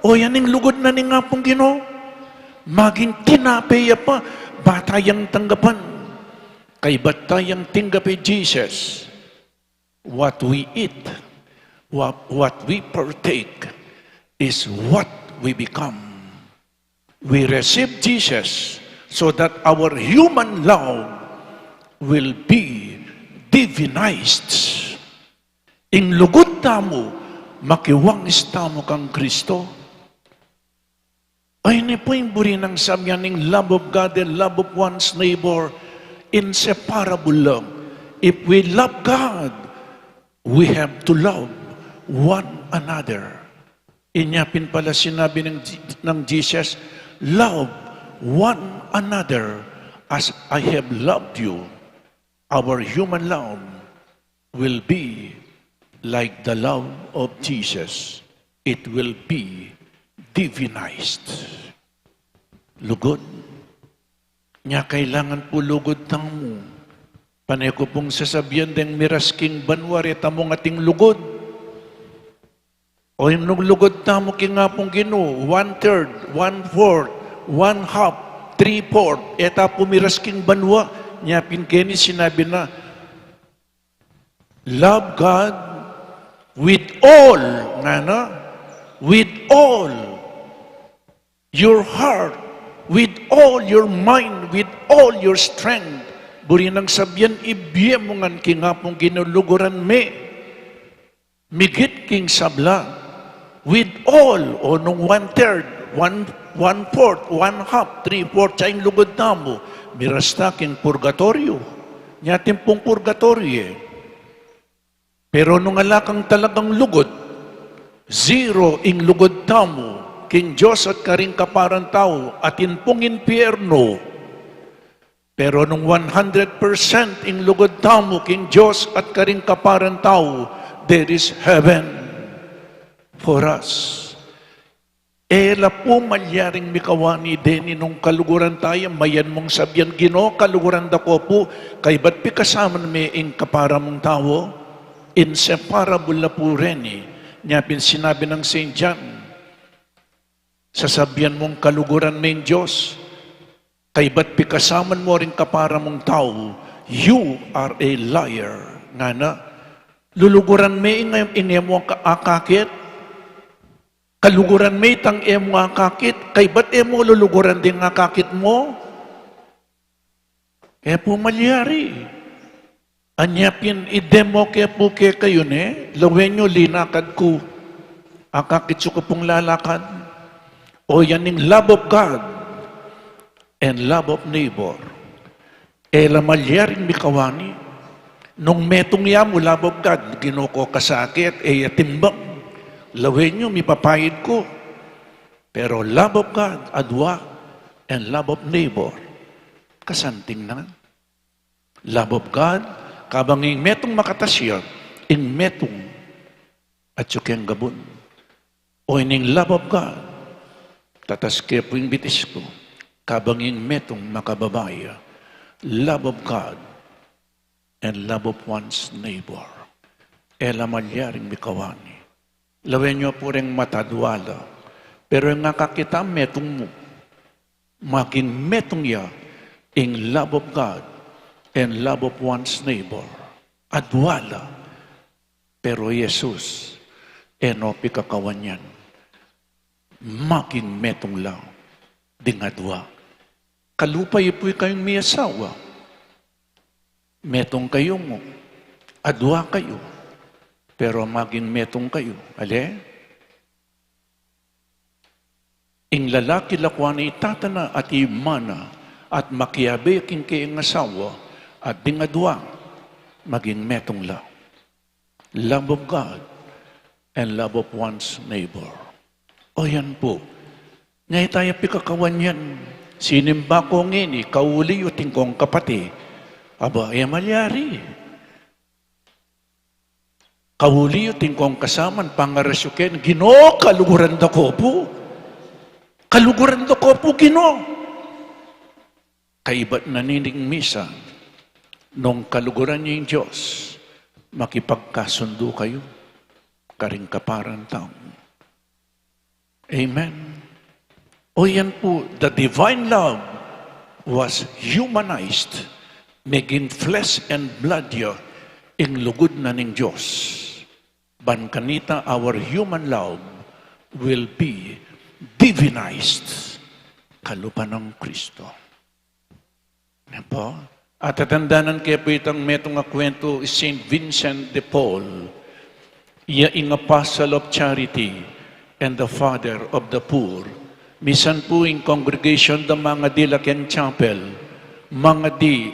O yan ing lugud na ning Apung Ginu. Maging tinape ya pa, ba tayang tanggapan. Kaybat tayang tinggap i Jesus. What we eat, what, what we partake is what we become. We receive Jesus so that our human love will be divinized. Ing lugud tamu, makiwangis tamu kang Kristo. Ay, ini pu ing buri nang sabian ning love of God and love of one's neighbor, inseparable lang. If we love God, we have to love one another. Inya pin pala sinabi ng, ng Jesus, "Love one another as I have loved you." Our human love will be like the love of Jesus. It will be divinized. Lugud. Nya kailangan pu lugud tamu. Pane ku pung sasabian deng miras king banua, reta mung ating lugud. O ing nung lugud tamu king Apung Ginu, one-third, one-fourth, one-half, three-fourth, e ta pu miras king banua, nya pin keni sinabi na, "Love God with all," ngana, "with all your heart, with all your mind, with all your strength." Buri nang sabian, ibie mu ngan king Apung Ginu, luguran me migit king sabla, with all, o nung one-third, one, one-fourth, one-half, three-fourth, sa ing lugud tamu, miras ta king purgatoryo. Nya atin pung purgatoryo, e. Pero nung ala kang talagang lugud, zero ing lugud tamu king Dios at karing kaparang tau, atin pung impyerno. Pero nung one hundred percent ing lugud tamu king Dios at karing kaparang tau, there is heaven for us. E la pu malyaring mikawani deni nung kaluguran taya, mayan mung sabian, "Ginu, kaluguran da ko pu, kaybat pikasaman me ing kapara mung tau." Inseparable la pu reni. Nya pin sinabi nang Saint John, sasabian mung kaluguran me ing Dios, kaybat pikasaman mo ring kapara mung tau, you are a liar. Ngana, luluguran me ing, ing e mu ka-, akakit? Kaluguran me itang e mu akakit, kaybat e mu luluguran ding akakit mu? E pu malyari. Anya pin i-demo ke pu kekayu ne, lawen yu linakad ku. Akakit yu ka pung lalakad. O yan ing love of God and love of neighbor. E la malyaring mikawani. Nung metung ya mu love of God, Ginu ko kasakit, e ya timbang. Lawen yu, mipapayid ku. Pero love of God, adua, and love of neighbor, kasanting na. Love of God, kabang ing metung makatas ya, ing metung atyu keng gabun. O ining love of God, tatas ke pu ing bitis ku, kabang ing metung makababa ya. Love of God and love of one's neighbor. E la malyaring mikawani. Lawen yu pu reng mata, adua la. Pero ing akakit a metung mu, maging metung ya ing love of God and love of one's neighbor. Adua la. Pero Jesus, e no pikakawan yan. Maging metung la ding adua. Kalupa yu pu kayung miyasawa. Metung kayu mu. Adua kayu. Pero maging metung kayu. Ale? Ing lalaki lakwan na itata na at ima na at makiabe king keyang asawa at ding adua maging metung la. Love of God and love of one's neighbor. O yan pu. Nya e taya pikakawan yan. Sinimba ko ngeni, kauli yu ting kong kapati. Aba, e malyari. Kauli yu ting kong kasaman, pangarasyu ken, Ginu, kaluguran da ko pu. Kaluguran da ko pu, Ginu. Kaibat na nining misa, nung kaluguran yu ing Dios, makipagkasundu kayu karing kaparang tau. Amen. O yan pu, the divine love was humanized, maging flesh and blood ya ing lugud na ning Dios. Ban kanita, our human love will be divinized. Kalupa nang Kristo. Amen po? At tatandanan ke pu itang metung a kwentu, i Saint Vincent de Paul, iya ing apostle of charity and the father of the poor. Misan pu ing congregation da mangadi la keng chapel, mangadi,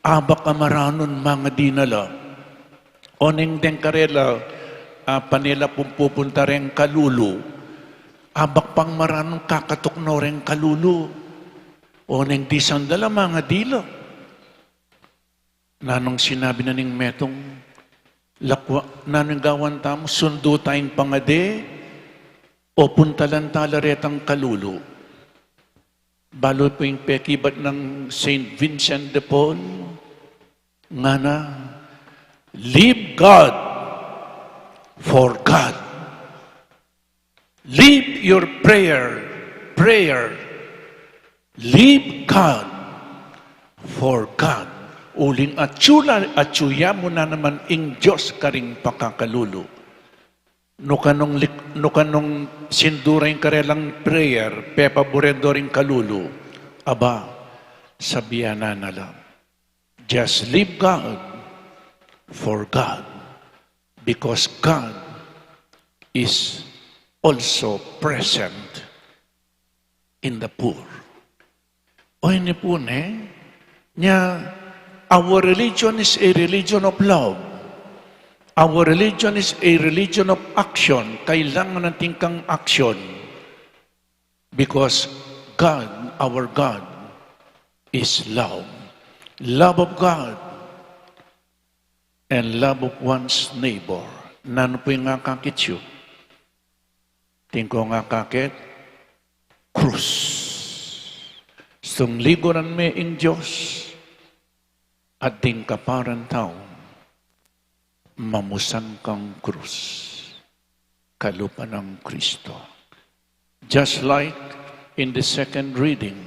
abak a maranun mangadi na la. Oneng deng karela, a, pane la pung pupunta reng kalulu. Abak pang maranun kakatuk no reng kalulu. Oneng disan da la mangadi la. Nanung sinabi na ning metung, lakwa, nanung gawan tamu, sundu tayang pangadi, o puntalan ta la retang kalulu? Balu pu ing pekibat nang Saint Vincent de Paul, ngana, "Leave God for God." Leave your prayer, prayer. Leave God for God. Uling atyu la, atyu ya mu na naman ing Dios karing pakakalulu. Nukanung lik-, nukanung sinduring karelang prayer, pepaburen do ring kalulu. Aba, sabian na la. Just leave God for God, because God is also present in the poor. O ini pu ne, nya, our religion is a religion of love. Our religion is a religion of action. Kailangan natin kang action. Because God, our God, is love. Love of God and love of one's neighbor. Nanu pu ing akakit yu? Atin kung akakit, krus. Sung liguran me ing Dios at ding kaparang tau, mamusan kang krus. Kalupa nang Kristo. Just like in the second reading,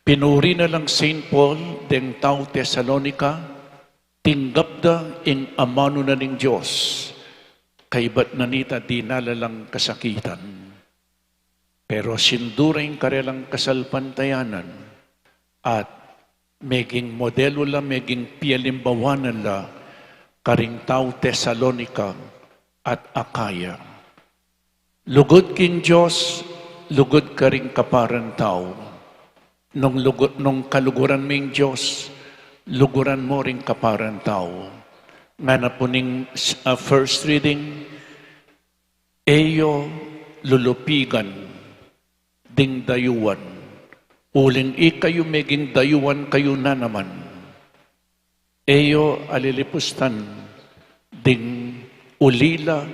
pinuri na lang Saint Paul deng tau Tesalonica, tinggap da ing amanu na ning Dios, kaybat na nita dinala lang kasakitan. Pero sinduring karelang kasalpantayanan at meging modelu la, meging pialimbawanan la karing tau Tesalonica at Akaya. Lugud king Dios, lugud karing kaparang tau. Nung lugu-, nung kaluguran me ing Dios, luguran mo ring kaparang tau. Ngana pu ning, ah, first reading, e yu lulupigan ding dayuan, uling ikayu meging dayuan kayu na naman. E yu alilipustan ding ulila,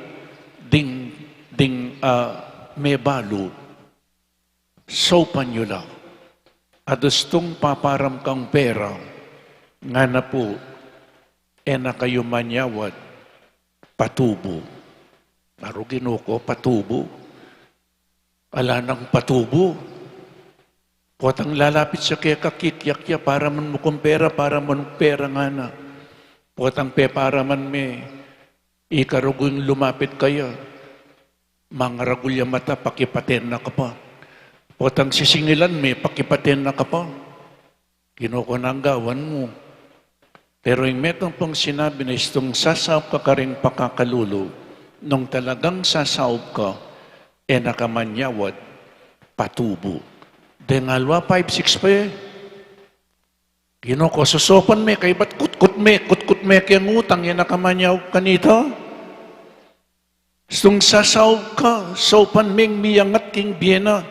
ding, ding, ah, mebalu. Saupan yu la. Adustung paparam kang pera, ngana pu, e na kayu manyawad patubu. Aru, Ginu ku, patubu. Ala nang patubu. Potang lalapit ya keka, kikyak ya, paraman mu kung pera, paraman mu kung pera, ngana. Potang peparaman me, ikarugu ing lumapit kaya, mangaragul ya mata, pakipaten na ka pa. Potang sisingilan me, pakipaten na ka pa. Ginu ku, nanu ing gawan mu? Pero ing metung pung sinabi na istung sasaup ka karing pakakalulu, nung talagang sasaup ka, e na ka manyawad patubu. Deng aliwa five six pa e. Ginu ku, susaupan me, kaybat kutkut me, kutkut me keng utang, e na ka manyaup kanita. Sung sasaup ka, saupan meng miyangat king bie na.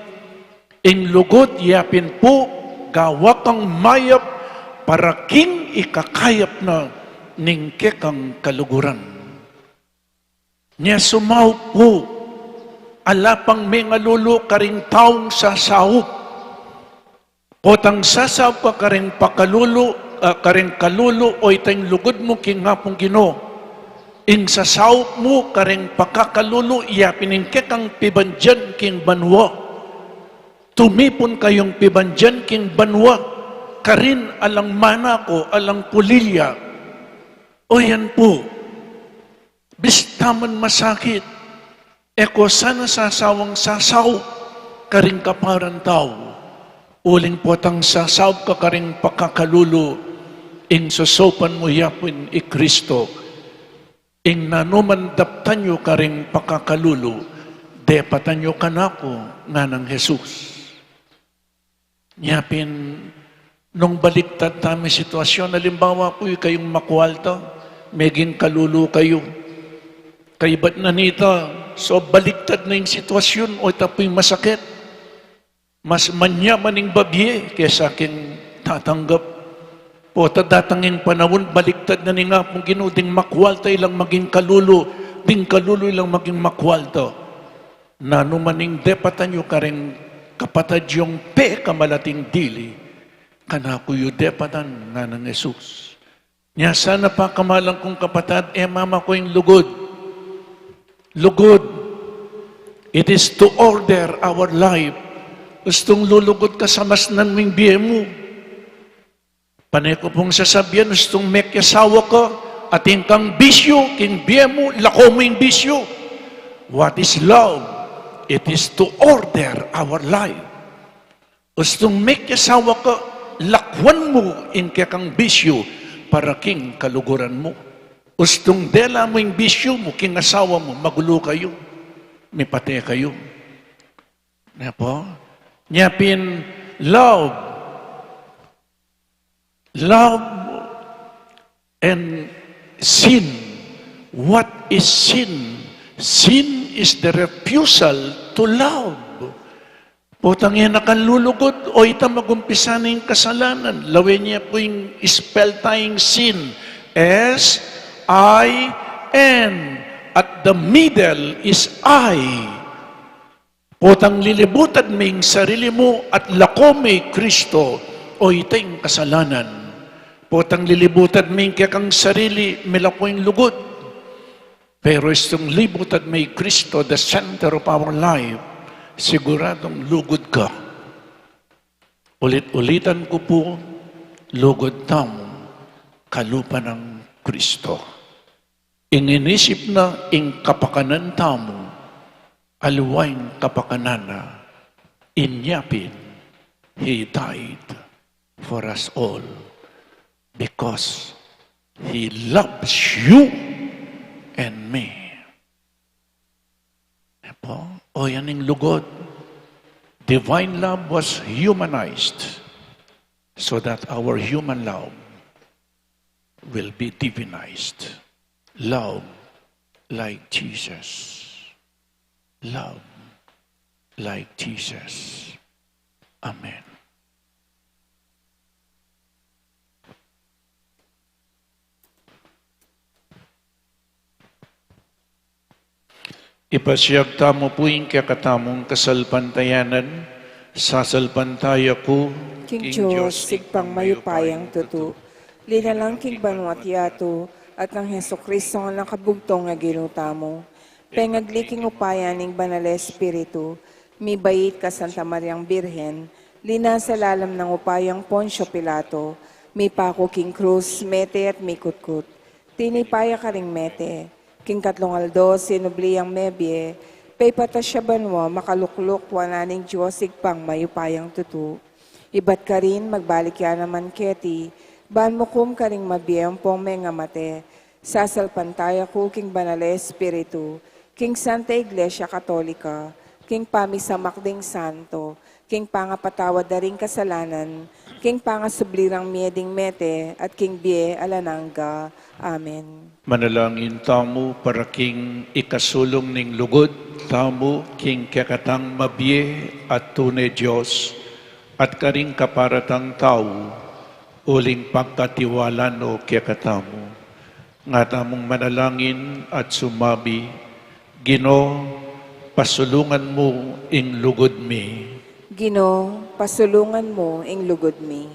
Ing lugud ya pin pu, gawa kang mayap para king ikakayap na ning kekang kaluguran. Nya sumaup pu, ala pang mengalulu karing taung sasaup. Potang sasaup ka karing pakalulu, ah, karing kalulu, o itang lugud mu king Apung Ginu. Ing sasaup mu karing pakakalulu, ya pin ing kekang pibandian king banua. Tumipun kayung pibandian king banua, karin alang manako, alang pulilya. O yan pu, bista man masakit, e ko sana sasawang sasaup karing kaparan tau. Uling potang sasaup ka karing pakakalulu, ing sasaupan mu ya pin i Kristo. Ing nanuman daptan yu karing pakakalulu, depatan yu kanaku, nganang Jesus. Nya pin, nung baliktad tamu ing sitwasyun, alimbawa pu, ikayung makualta, meging kalulu kayu. Kaybat na nita, so baliktad na ing sitwasyun, o ita pu ing masakit. Mas manyaman ing babie kesa king tatanggap. Pota datang ing panaun, baliktad na ning Apung Ginu, ding makualta ilang maging kalulu, ding kalulu ilang maging makualta. Nanuman ing depatan yu karing kapatad yung pekamalating dili, kanaku yu depatan, nganang Jesus. Nya sana pakamalan kung kapatad, e mamaku ing lugud. Lugud. It is to order our life. Ustung lulugud ka sa masnan ming bie mu. Pane ku pung sasabian, ustung mekiasawa ka, atin kang bisyu king bie mu, lako mu ing bisyu. What is love? It is to order our life. Ustung mekiasawa ka, lakuan mu ing kekang bisyu para king kaluguran mu. Ustung dela mu ing bisyu mu king asawa mu, magulu kayu, mipate kayu. Nya pu? Nya pin, love. Love and sin. What is sin? Sin is the refusal to love. Potang e na kang lulugud, o ita magumpisa na ing kasalanan. Lawen ye pu ing spell ta ing sin. S I N. At the middle is I. Potang lilibutad me ing sarili mu at lako me i Kristo, o ita ing kasalanan. Potang lilibutad me ing kekang sarili, milako ing lugud. Pero istung libutad me i Kristo, the center of our life, siguradung lugud ka. Ulit-ulitan ku pu, lugud tamu kalupa nang Kristo. Ing inisip na ing kapakanan tamu, aliwa ing kapakanan na, inya pin, He died for us all because He loves you and me. Nya pu, o yan ing lugud. Divine love was humanized so that our human love will be divinized. Love like Jesus. Love like Jesus. Amen. Ipasiag tamu pu ing kekatamung kasalpantayanan. Sasalpantaya ku king Dios, Ibpang mayupayang tutu, linalang king banua't yatu, at kang Jesucristo a anak a bugtung a Ginu tamu, pengagli king upaya ning Banal a Espiritu, mibait kang Santa Mariang Birhen, linasa lalam ning upayang Poncio Pilato, mipaku king krus, mete at mikutkut. Tinipa ya karing mete, king katlung aldo sinubli yang mebie, peipat ya sa banua, makalukluk wanan ning Dios Ibpang mayupayang tutu. Ibat karin, magbalik ya naman keti, ban mukum karing mabie ampong mengamate. Sasalpantaya ku king Banal a Espiritu, king Santa Iglesia Katolika, king pamisamak ding santo, king pangapatawad da ring kasalanan, king pangasubli rang mie ding mete, at king bie alang angga. Amen. Manalangin tamu para king ikasulung ning lugud tamu king kekatang mabie at tune Dios, at karing kapara tang tau, uling pagkatiwala no kekatamu. Nga tamung manalangin at sumabi, Ginu, pasulungan mu ing lugud mi. Ginu, pasulungan mu ing lugud mi.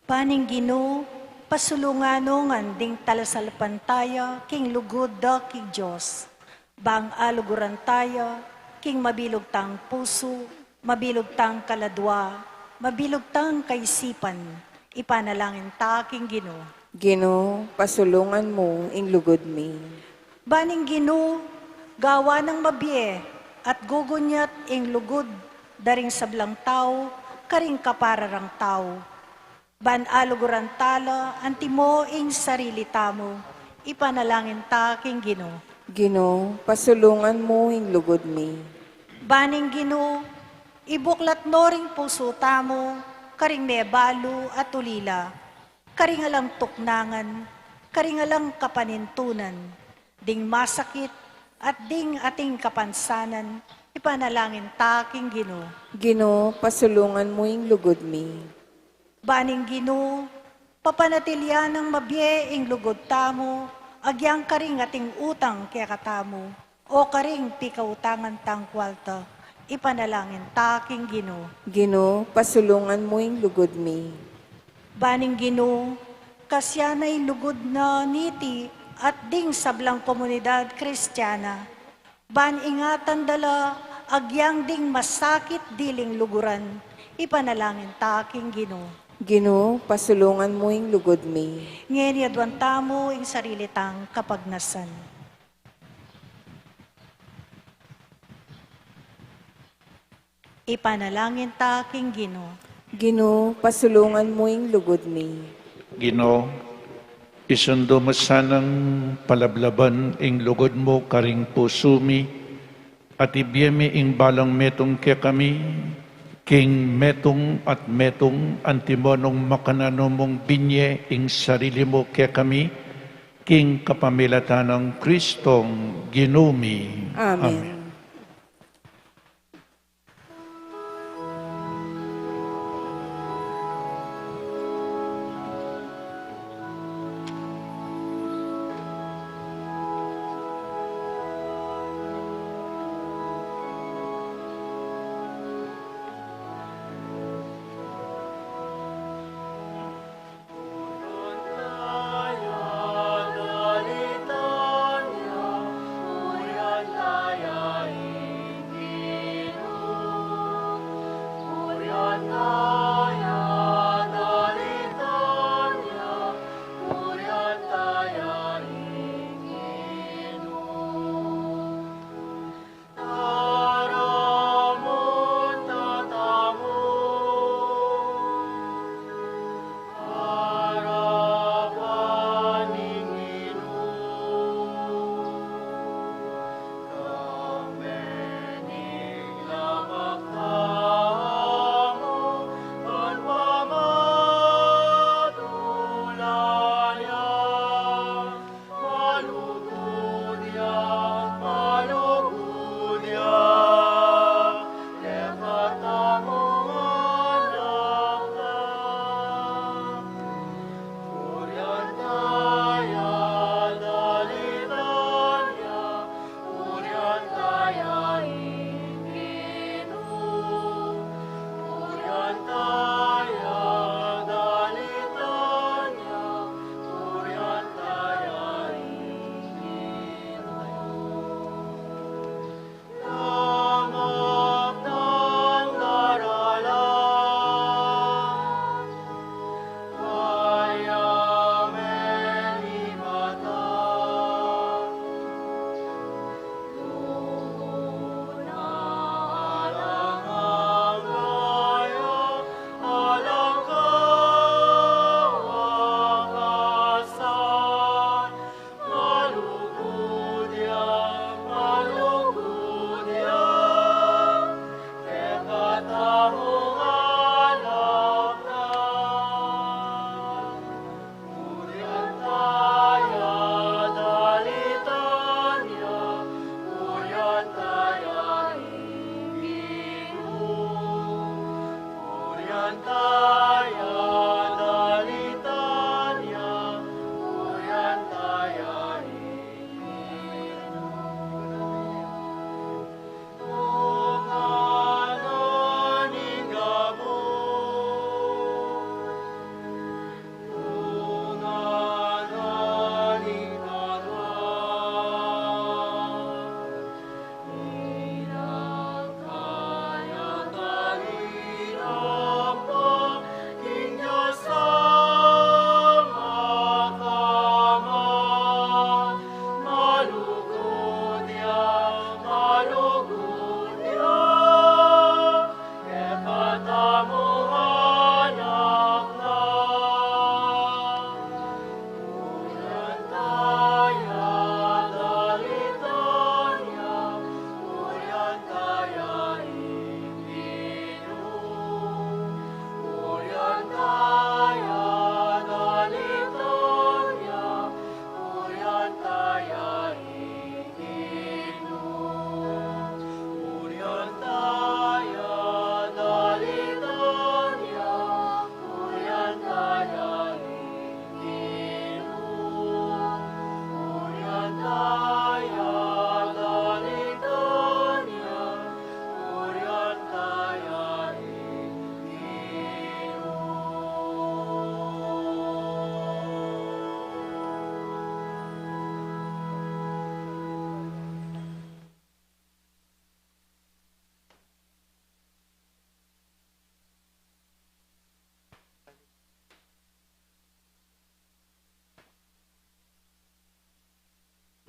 Ban ing Ginu, pasulungan no ngan ding talasalpantaya king lugud da king Dios. Bang aluguran taya king mabilug tang pusu, mabilug tang kaladua, mabilug tang kaisipan, ipanalangin ta king Ginu. Ginu, pasulungan mu ing lugud mi. Ban ing Ginu, gawa nang mabie at gugunyat ing lugud da ring sablang tau karing kapara rang tau. Ban aluguran tala antimo ing sarili tamu, ipanalangin ta king Ginu. Ginu, pasulungan mu ing lugud mi. Ban ing Ginu, ibuklat no ring pusu tamu karing mebalu at ulila, karing alang tuknangan, karing alang kapanintunan, ding masakit at ding ating kapansanan, ipanalangin ta king Ginu. Ginu, pasulungan mu ing lugud mi. Ban ing Ginu, papanatilian nang mabie ing lugud tamu, agyang karing ating utang kekatamu, o karing pikautangan tang kuarta, ipanalangin ta king Ginu. Ginu, pasulungan mu ing lugud mi. Ban ing Ginu, kasian na ing lugud na niti at ding sablang komunidad Kristiana, Ban ingatan da la agyang ding masakit diling luguran, ipanalangin ta king Ginu. Ginu, pasulungan mu ing lugud mi. Ngeni aduan tamu ing sarili tang kapagnasan. Ipanalangin ta king Ginu. Ginu, pasulungan mu ing lugud mi. Ginu, isundu mu sanang palablaban ing lugud mu karing pusu mi, at ibie mi ing balang metung kekami, king metung at metung, antimo nung makananu mung binie ing sarili mu kekami, king kapamilatan nang Kristong Ginu mi. Amen. Amen.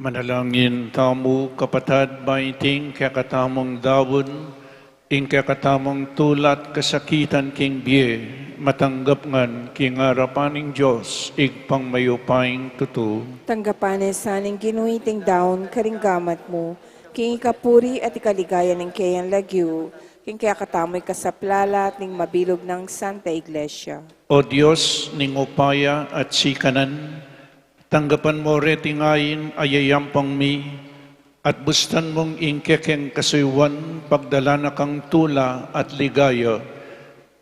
Manalangin tamu, kapatad, ba iting kekatamung daun, ing kekatamung tula at kasakitan king bie, matanggap ngan king arapan ning Dios, Ibpang mayupayang tutu. Tanggapan na sa ning Ginu iting daun karing gamat mu, king ikapuri at ikaligaya ning keyang lagyu, king kekatamu ikasaplala at ning mabilug nang Santa Iglesia. O Dios, ning upaya at sikanan, tanggapan mu reting ain a yayampang mi, at bustan mung ing kekeng kasuyuan pagdalan na kang tula at ligaya.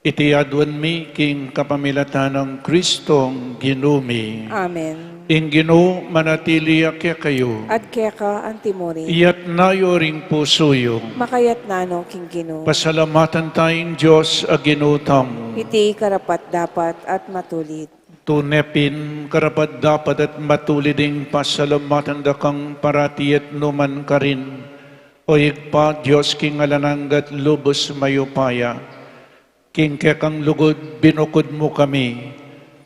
Iti aduan mi king kapamilatan nang Kristong Ginu mi. Amen. Ing Ginu manatili ya kekayu. At keka antimurin. Iyatas yu ring pusu yu. Makayatas no king Ginu. Pasalamatan taya ing Dios a Ginu tamu. Iti karapat-dapat at matulid. Tune pin karapat-dapat at matulid ing pasalamatan da kang parati at nu man karin, O Ibpa, Dios king alang angga at lubus mayupaya. King kekang lugud binukud mu kami,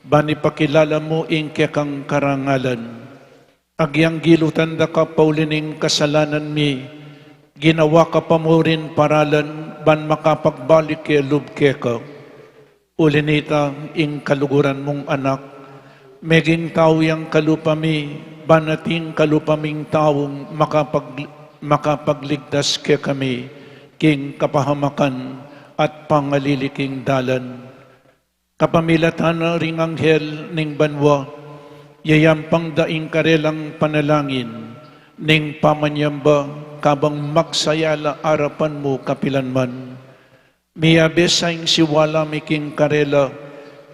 ban ipakilala mu ing kekang karangalan. Agyang gilutan da ka pauli ning kasalanan mi, ginawa ka pa mu rin paralan ban makapagbalik ke lub keka. Uli na nita, ing kaluguran mung Anak, meging tau yang kalupa mi, ban ating kalupa ming taung makapag-, makapagligtas kekami king kapahamakan at pangalili king dalan. Kapamilatan na ring anghel ning banua, yayampang da ing karelang panalangin ning pamanyamba, kabang magsaya la arapan mu kapilanman. Miyabe sa ing siwala mi king karela,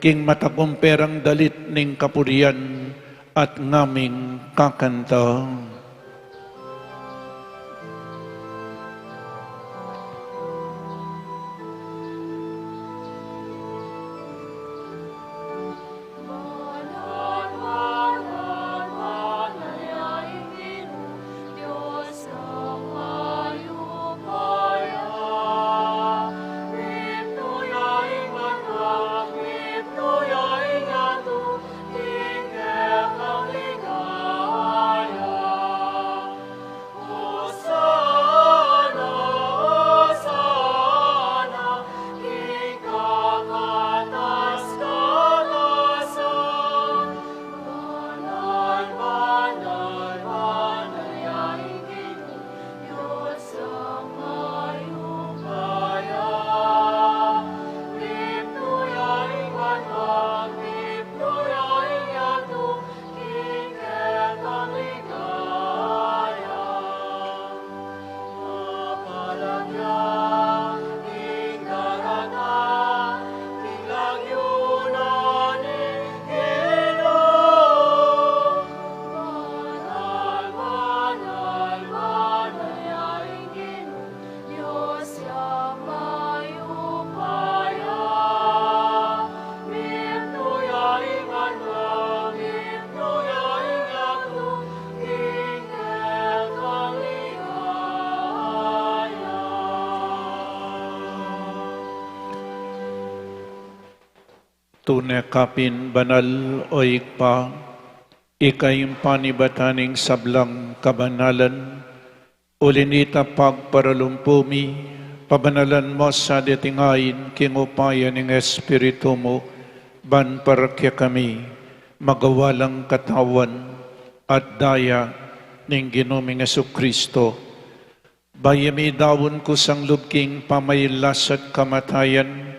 king matakumperang dalit ning kapurian at ngaming kakanta. Tune ka pin banal, o Ibpa, ika ing panibatan ning sablang kabanalan, uli na nita pagparalumpu mi, pabanalan mu sa deting ain king upaya ning Espiritu mu, ban para kekami magawa lang katawan at daya ning Ginu ming Jesucristo. Bayu ya midaun kusang lub king pamailas at kamatayan,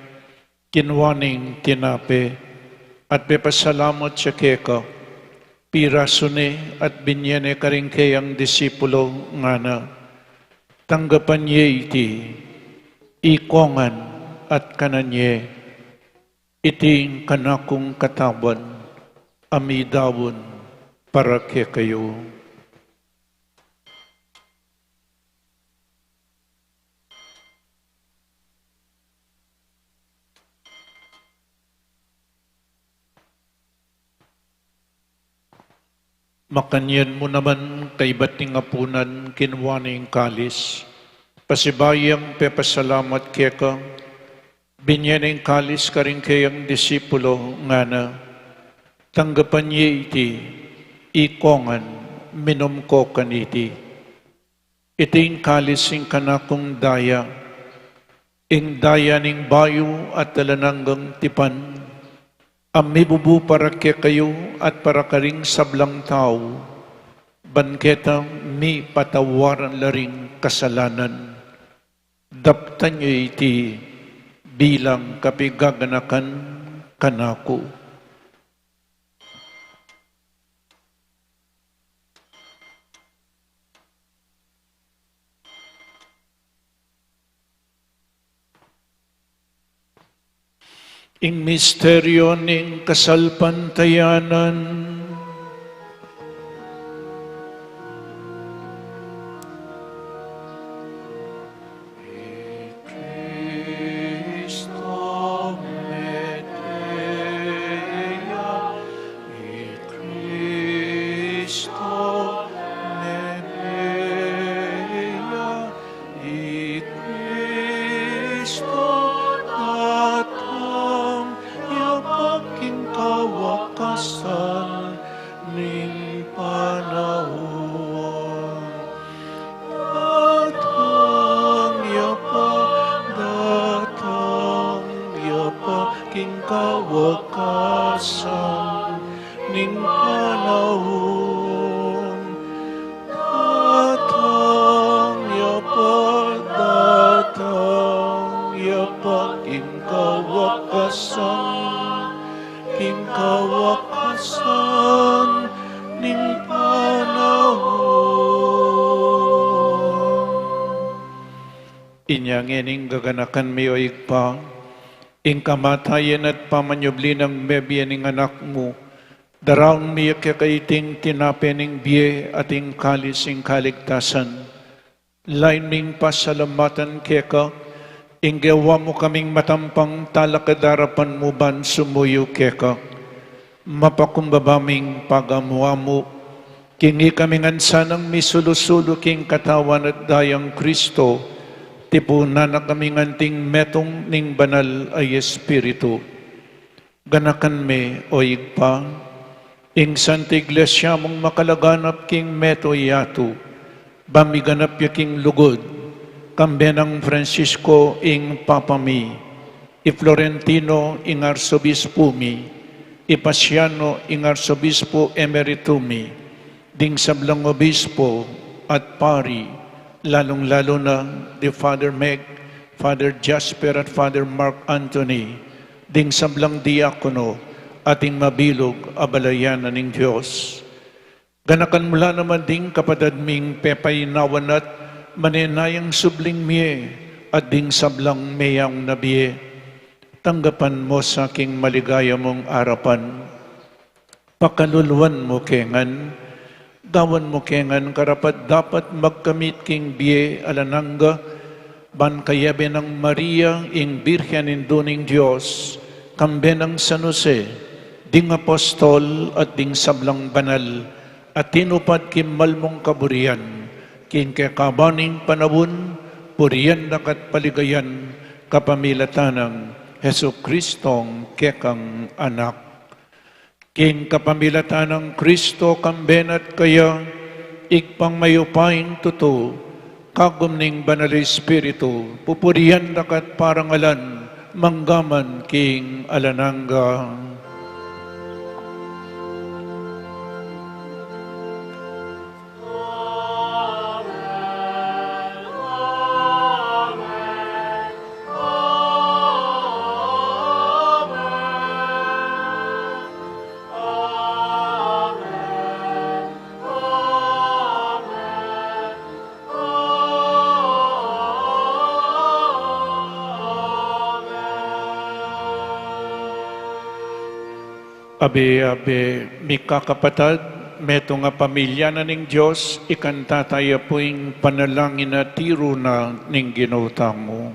kinua ne ing tinape, at pepasalamat ya keka, pirasu ne at binye ne karing keyang disipulo, ngana: Tanggapan ye iti, ikongan at kanan ye, iti ing kanakung katawan, a midaun para kekayu. Makanyan mu naman, kaibat ning apunan, kinua ne ing kalis, pasibayu yang pepasalamat keka, binye ne ing kalis karing keyang disipulo, ngana: Tanggapan ye iti, ikongan Minum ko kaniti. Iti ing kalis ning kanakung daya, ing daya ning bayu at alang anggang tipan, a mibubu para kekayu at para karing sablang tau, ban keta mipatawaran la ring kasalanan. Daptan yu iti bilang kapigaganakan kanaku. Ing misteryo ning kasalpantayanan. I Kristo mete ya, i Kristo mete ya, i Kristo datang ya pa king kawakasan ning panaun. Datang ya pa, datang ya pa king kawakasan ning panaun. Datang ya pa, datang ya pa king kawakasan, king kawakasan ning panaun. Inya ngening gaganakan mi, o Ibpa, ing kamatayan at pamanyubli nang mebie ning Anak mu, daraun mi keka iting tinape ning bie at ing kalis ning kaligtasan. Lain ming pasalamatan keka, ing gewa mu kaming matampang talakad king arapan mu ban sumuyu keka. Mapakumbaba ming pagamu-amu, king ikami ngan sanang misulu-sulu king katawan at dayang Kristo, tipunan na kami ngan anting metung ning Banal a Espiritu. Ganakan me, o Ibpa, ing Santa Iglesia mung makalaganap king mabilug a yatu, ba miganap ya king lugud, kambe nang Francisco ing Papa mi, i Florentino ing Arsobispu mi, i Paciano ing Arsobispu Emeritu mi, ding sablang obispo at pari, lalung-lalu na di Father Meg, Father Jasper at Father Mark Anthony, ding sablang diakono, at ing mabilug a balayan na ning Dios. Ganakan mu la naman ding kapatad ming pepainawa na at manenayang subling mie, at ding sablang meyaung na bie. Tanggapan mu sa king maligaya mung arapan. Pakaluluan mu ke ngan, gawan mu ke ngan karapat-dapat magkamit king bie alang angga, ban kayabe nang Maria, ing Birhen Indu ning Dios, kambe nang San Jose, ding apostol at ding sablang banal, a tinupad king mal mung kaburian, king kekaban ning panaun, purian da ka at paligayan, kapamilatan nang Jesucristong kekang Anak. King kapamilatan nang Kristo, kambe na at kaya, Ibpang mayupayang tutu, kagum ning Banal a Espiritu, pupurian da ka at parangalan, mangga man king alang angga. Abe-abe, mikakapatad, metung a pamilya na ning Dios, ikanta taya pu ing panalangin a tiru na ning Ginu tamu.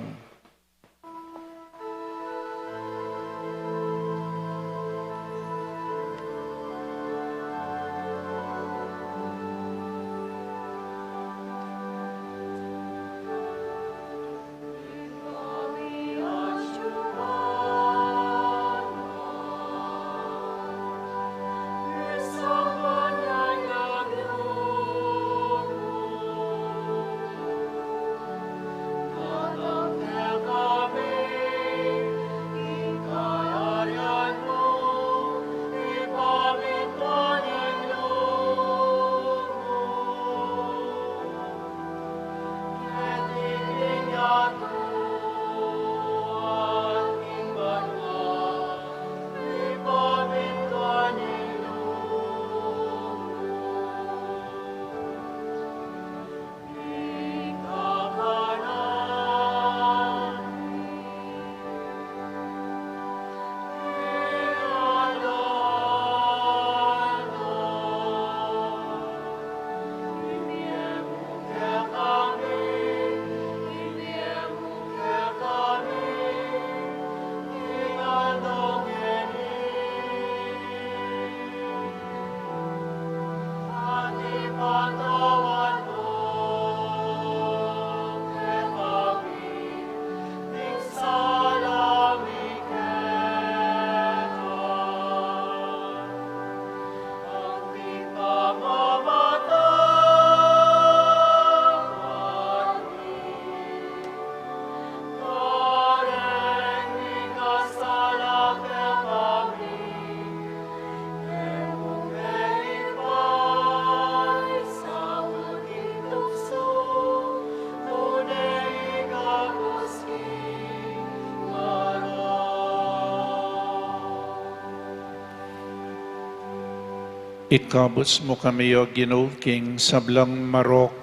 Ikabus mu kami, O Ginu, king sablang marok,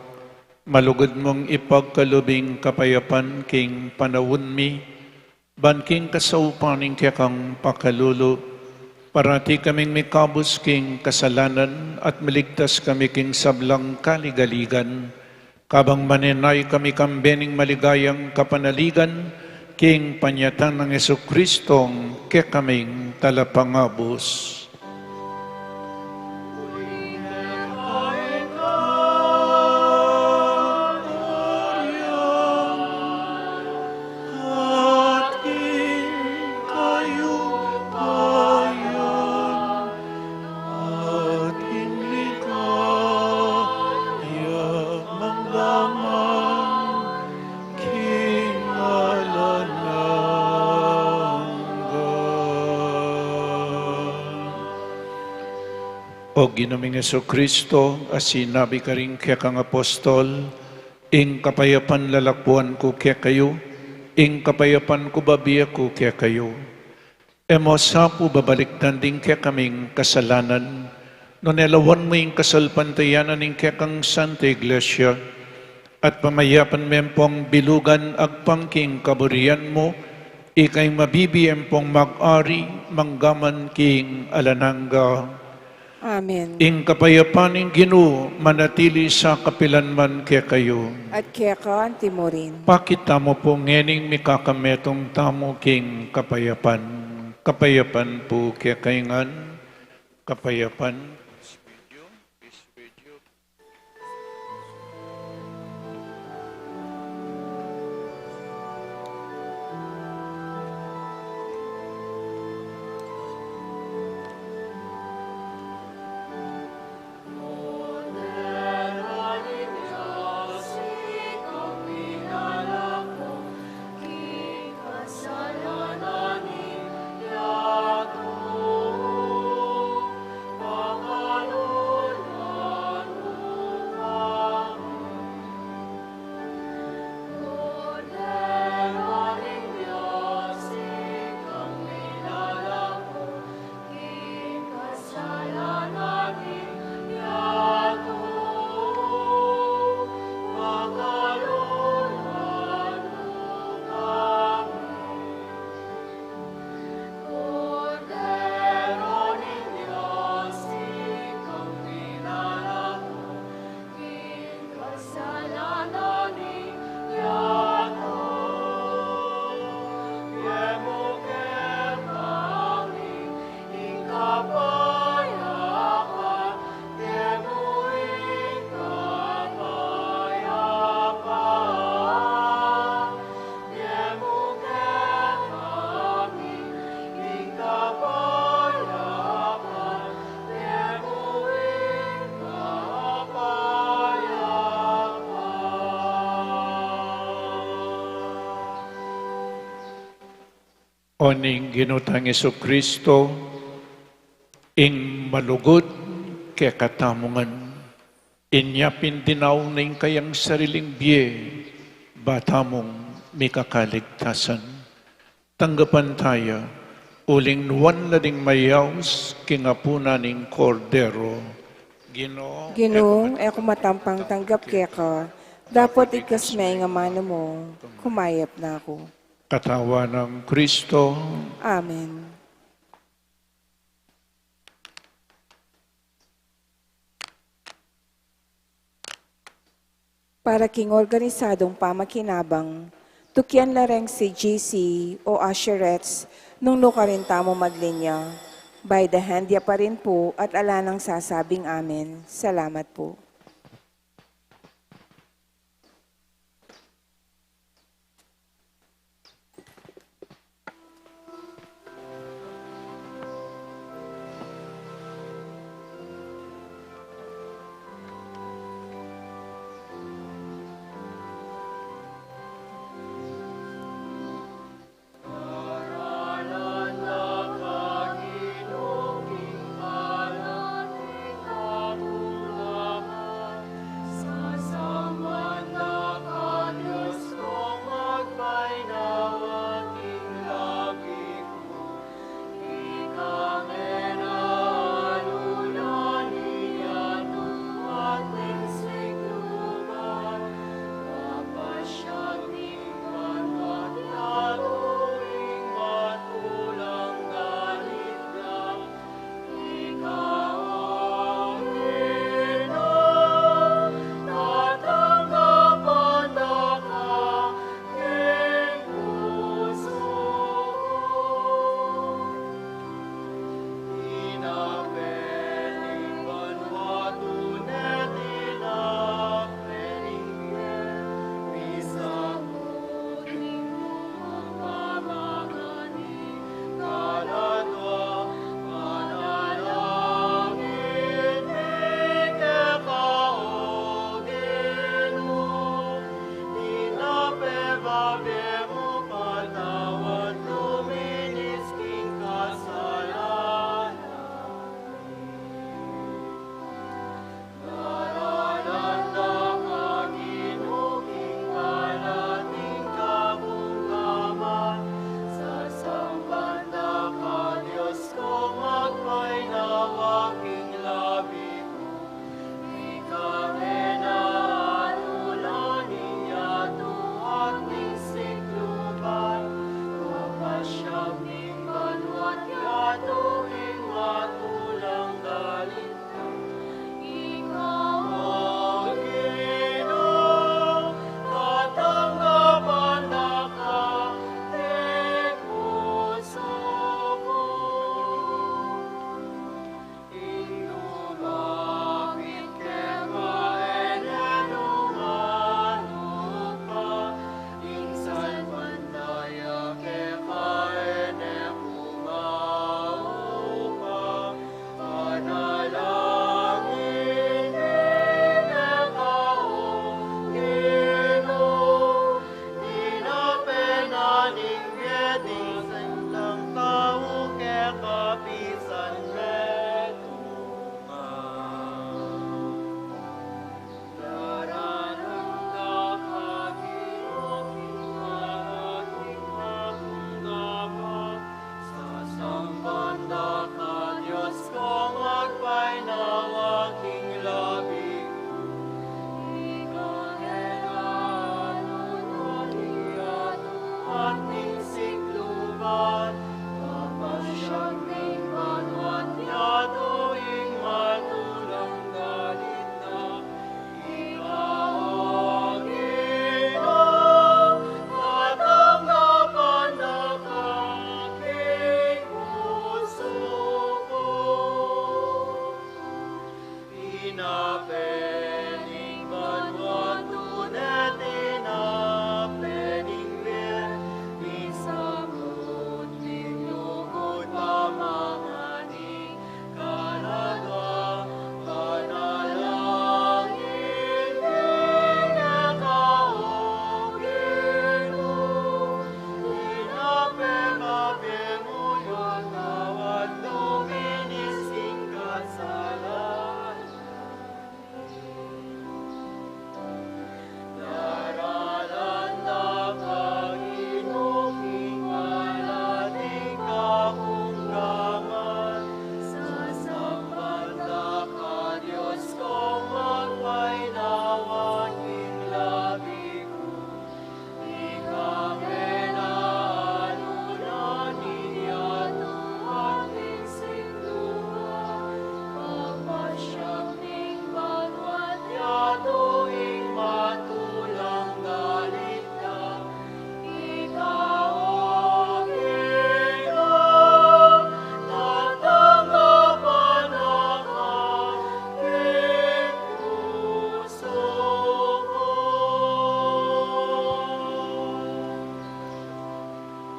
malugud mung ipagkalub ing kapayapan king panaun mi, ban king kasaupan ning kekang pakalulu, parati kaming mikabus king kasalanan at miligtas kami king sablang kaligaligan, kabang manenaya kami kambe ning maligayang kapanaligan, king panyatang nang Jesucristong kekaming Talapangabus. Ating ligaya manggaman king alang angga. O Ginu ming Jesucristo, a sinabi karing kekang apostol, ing kapayapan lalakwan ku kekayu, ing kapayapan ku babie ku kekayu. E mu sa pu babalikdan ding kekaming kasalanan, nune lawan mu ing kasalpantayanan ning kekang Santa Iglesia, at pamayapan me pung bilugan agpang king kaburian mu, ika ing mabibie pung mag-ari manggaman king alang angga. Amen. Ing kapayapan ning Ginu manatili sa kapilan man kekayu. At keka anti mu rin. Pakit tamu pu ngening mikakametung tamu king kapayapan. Kapayapan pu kekayu ngan. Kapayapan. O ning Ginu tang Jesucristo, ing malugud kekatamu ngan, inya pin dinaun ing kayang sariling bie, ba tamung mikakaligtasan. Tanggapan taya, uling nuan la ding mayaus king apunan ning Kordero. Ginu, Ginu, e ku matampang tanggap keka, dapot ikabus me ing amanu mu, kumayap na ku. Katawan nang Kristo. Amen. Para king organisadong pamakinabang, tukian la reng si G C o usherettes nung nukarin tamu maglinya. By the hand ya pa rin pu at ala nang sasabing amen. Salamat pu.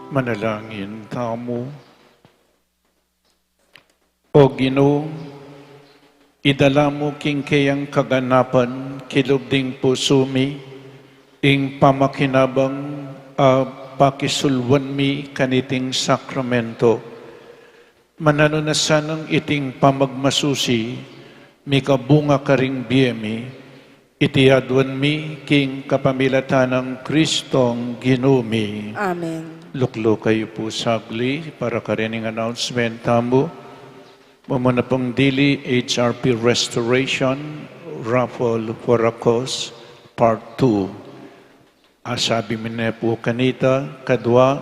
Manalangin tamu. O Ginu, idala mu king keyang kaganapan, kilub ding pusu mi, ing pamakinabang a pakisulwan mi kaniting sakramento. Mananu na sanang iting pamagmasusi, mikabunga karing bie mi, iti aduan mi king kapamilatan nang Kristong Ginu mi. Amen. Lukluk kayu pu sagli para karening announcement tamu. Mumuna pung dili, H R P Restoration, Raffle for a Cause, Part two. Asabi mi ne pu kanita, kadua,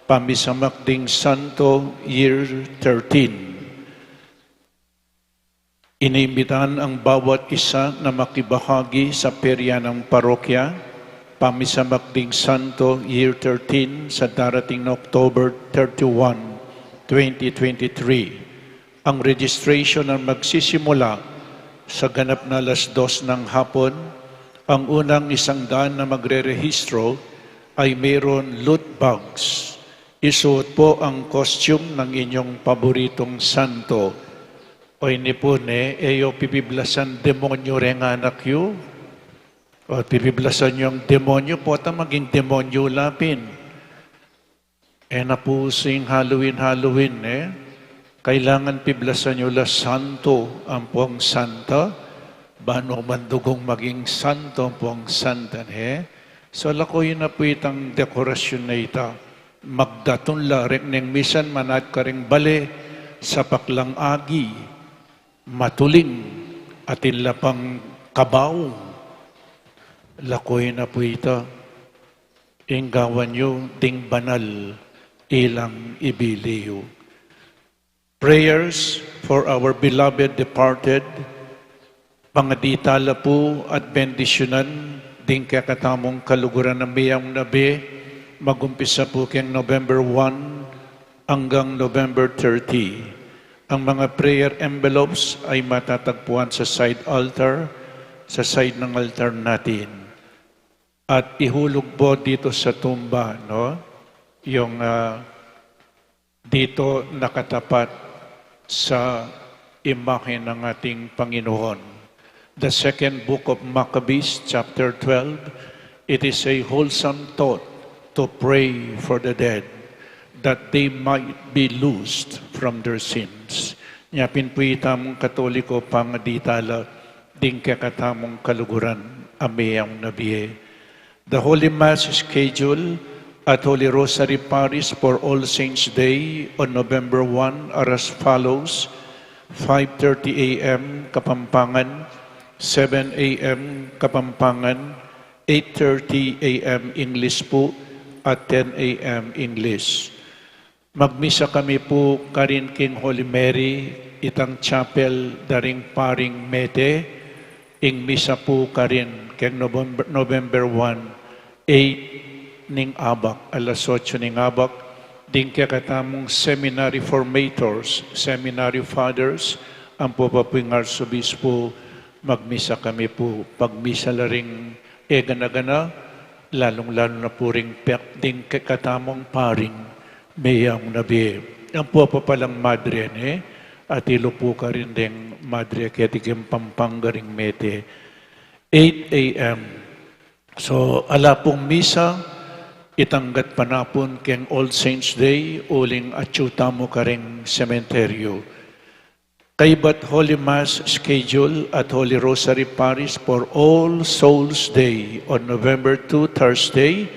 pamisamak ding Santo, Year thirteen. Inimbitan ang bawat isa na makibahagi sa perya ng parokya, pamisamak ding Santo, Year thirteen, sa darating na October thirty-one, twenty twenty-three. Ang registration ay magsisimula sa ganap na alas dos ng hapon. Ang unang isang daan na magrerehistro ay mayroon loot bags. Isuot po ang costume ng inyong paboritong santo. O ini pu ne, e yu pipiblasan demonyo reng anak yu. O pipiblasan yu ing demonyo, pota maging demonyo la pin. E na pu usu ing Halloween, Halloween, e. Kailangan piblasan yu la santo ampong santa, ban umandugang maging santo ampong santa, ne? So, lakuyan na pu itang dekorasyun a ita. Magdatun la reng neng misan manat karing bale, sapak lang agi, matuling, atin la pang kabaw. Lakuyan na pu ita. Ing gawan yu ding banal, ilang ibili yu. Prayers for our beloved departed. Pangaditala pu at bendisyunan ding kekatamung kaluguran a meyang na bie, magumpisa pu keng November one anggang November thirty. Ang mga prayer envelopes ay matatagpuan sa side altar, sa side ng altar natin. At ihulog po dito sa tumba, no? Yung, ah, dito nakatapat sa imahe ng ating Panginoon. The second book of Maccabees, chapter twelve, it is a wholesome thought to pray for the dead, that they might be loosed from their sins. Nya pin pu itamung Katoliko pangaditala ding kekatamung kaluguran a meyang na bie. The Holy Mass schedule at Holy Rosary Parish for All Saints Day on November one are as follows: five thirty A M Kapampangan, seven A M Kapampangan, eight thirty A M English pu, at ten A M English. Magmisa kami pu karin king Holy Mary, itang chapel da ring Paring Mete, ing misa pu karin keng November, November one, eight ning abak, alas otso ning abak, ding kekatamung seminary formators, seminary fathers, ampo pa pu ing arsobispo, magmisa kami pu, pagmisa la ring e gana-gana, lalung-lalu na pu ring pek ding kekatamung paring meyang na bie. Ampo pa palang madre ne, atilu pu karin deng madre keti king Pampanga ring Mete. Eight A M. So, ala pung misa, itang gatpanapun keng All Saints Day, uling atyu tamu karing sementeryo. Kaybat Holy Mass schedule at Holy Rosary Parish for All Souls Day on November two, Thursday,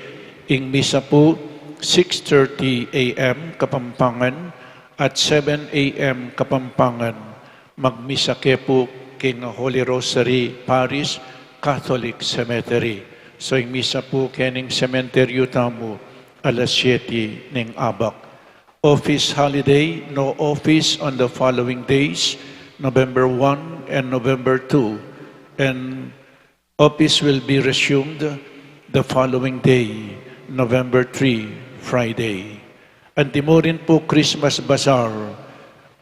ing misa pu six thirty A M Kapampangan at seven A M Kapampangan. Magmisa ke pu king Holy Rosary Parish Catholic Cemetery. So ing misa pu kening sementeryo tamu alas siyete ning abak. Office holiday, no office on the following days, November one and November two, and office will be resumed the following day, November three, Friday. Antimurin pu Christmas Bazaar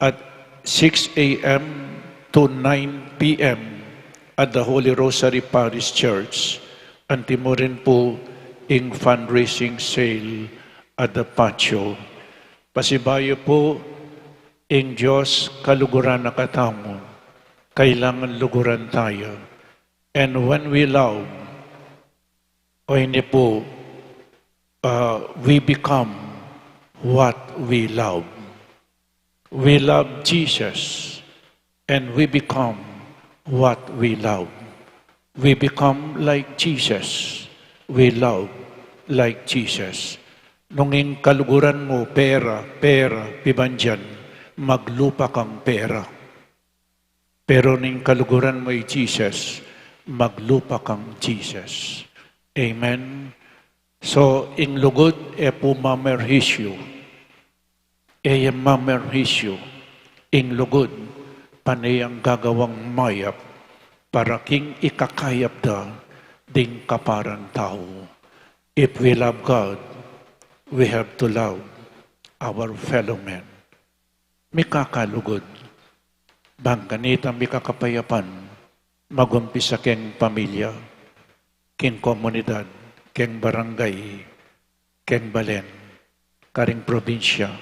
at six A M to nine P M at the Holy Rosary Parish Church. Antimurin pu ing fundraising sale adaptatio. Pasibayu pu, ing Dios kaluguran na katamu, kailangan luguran taya. And when we love, o ini pu, uh, we become what we love. We love Jesus and we become what we love. We become like Jesus. We love like Jesus. Nung ing kaluguran mu pera, pera, pibandian, maglupa kang pera. Pero nung ing kaluguran mu i Jesus, maglupa kang Jesus. Amen. So, ing lugud e pu mamerhisyu. E ya mamerhisyu ing lugud, pane yang gagawang mayap para king ikakayap da ding kaparang tau. If we love God, we have to love our fellow men. Mikakalugud. Bang kanita mikakapayapan, magumpisa keng pamilya, keng komunidad, keng barangay, keng balen, karing probinsya,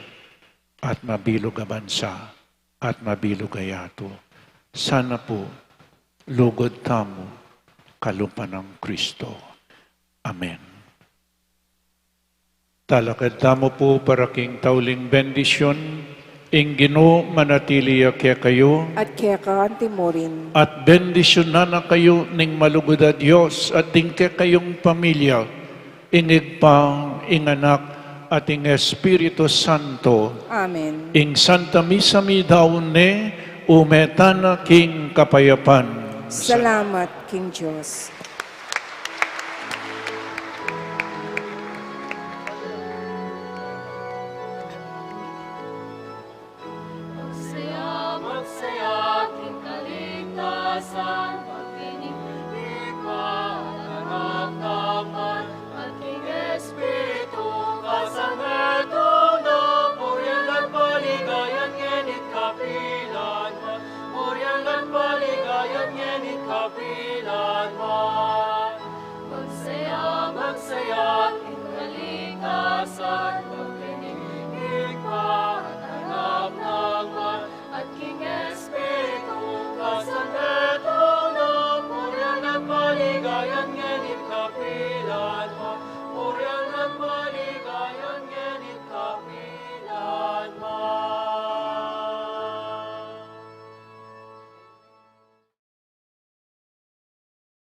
at mabilug a bansa, at mabilug a yatu. Sana pu, lugud tamu kalupa nang Kristo. Amen. Talakad tamu pu para king tauling bendisyun. Ing Ginu manatili ya kekayu. At keka antimurin. At bendisyunan na kayu ning malugud a Dios at ding kekayung pamilya, ing Ibpa, ing Anak, at ing Espiritu Santo. Amen. Ing Santa Misa midaun ne, ume tana king kapayapan. Salamat king Dios.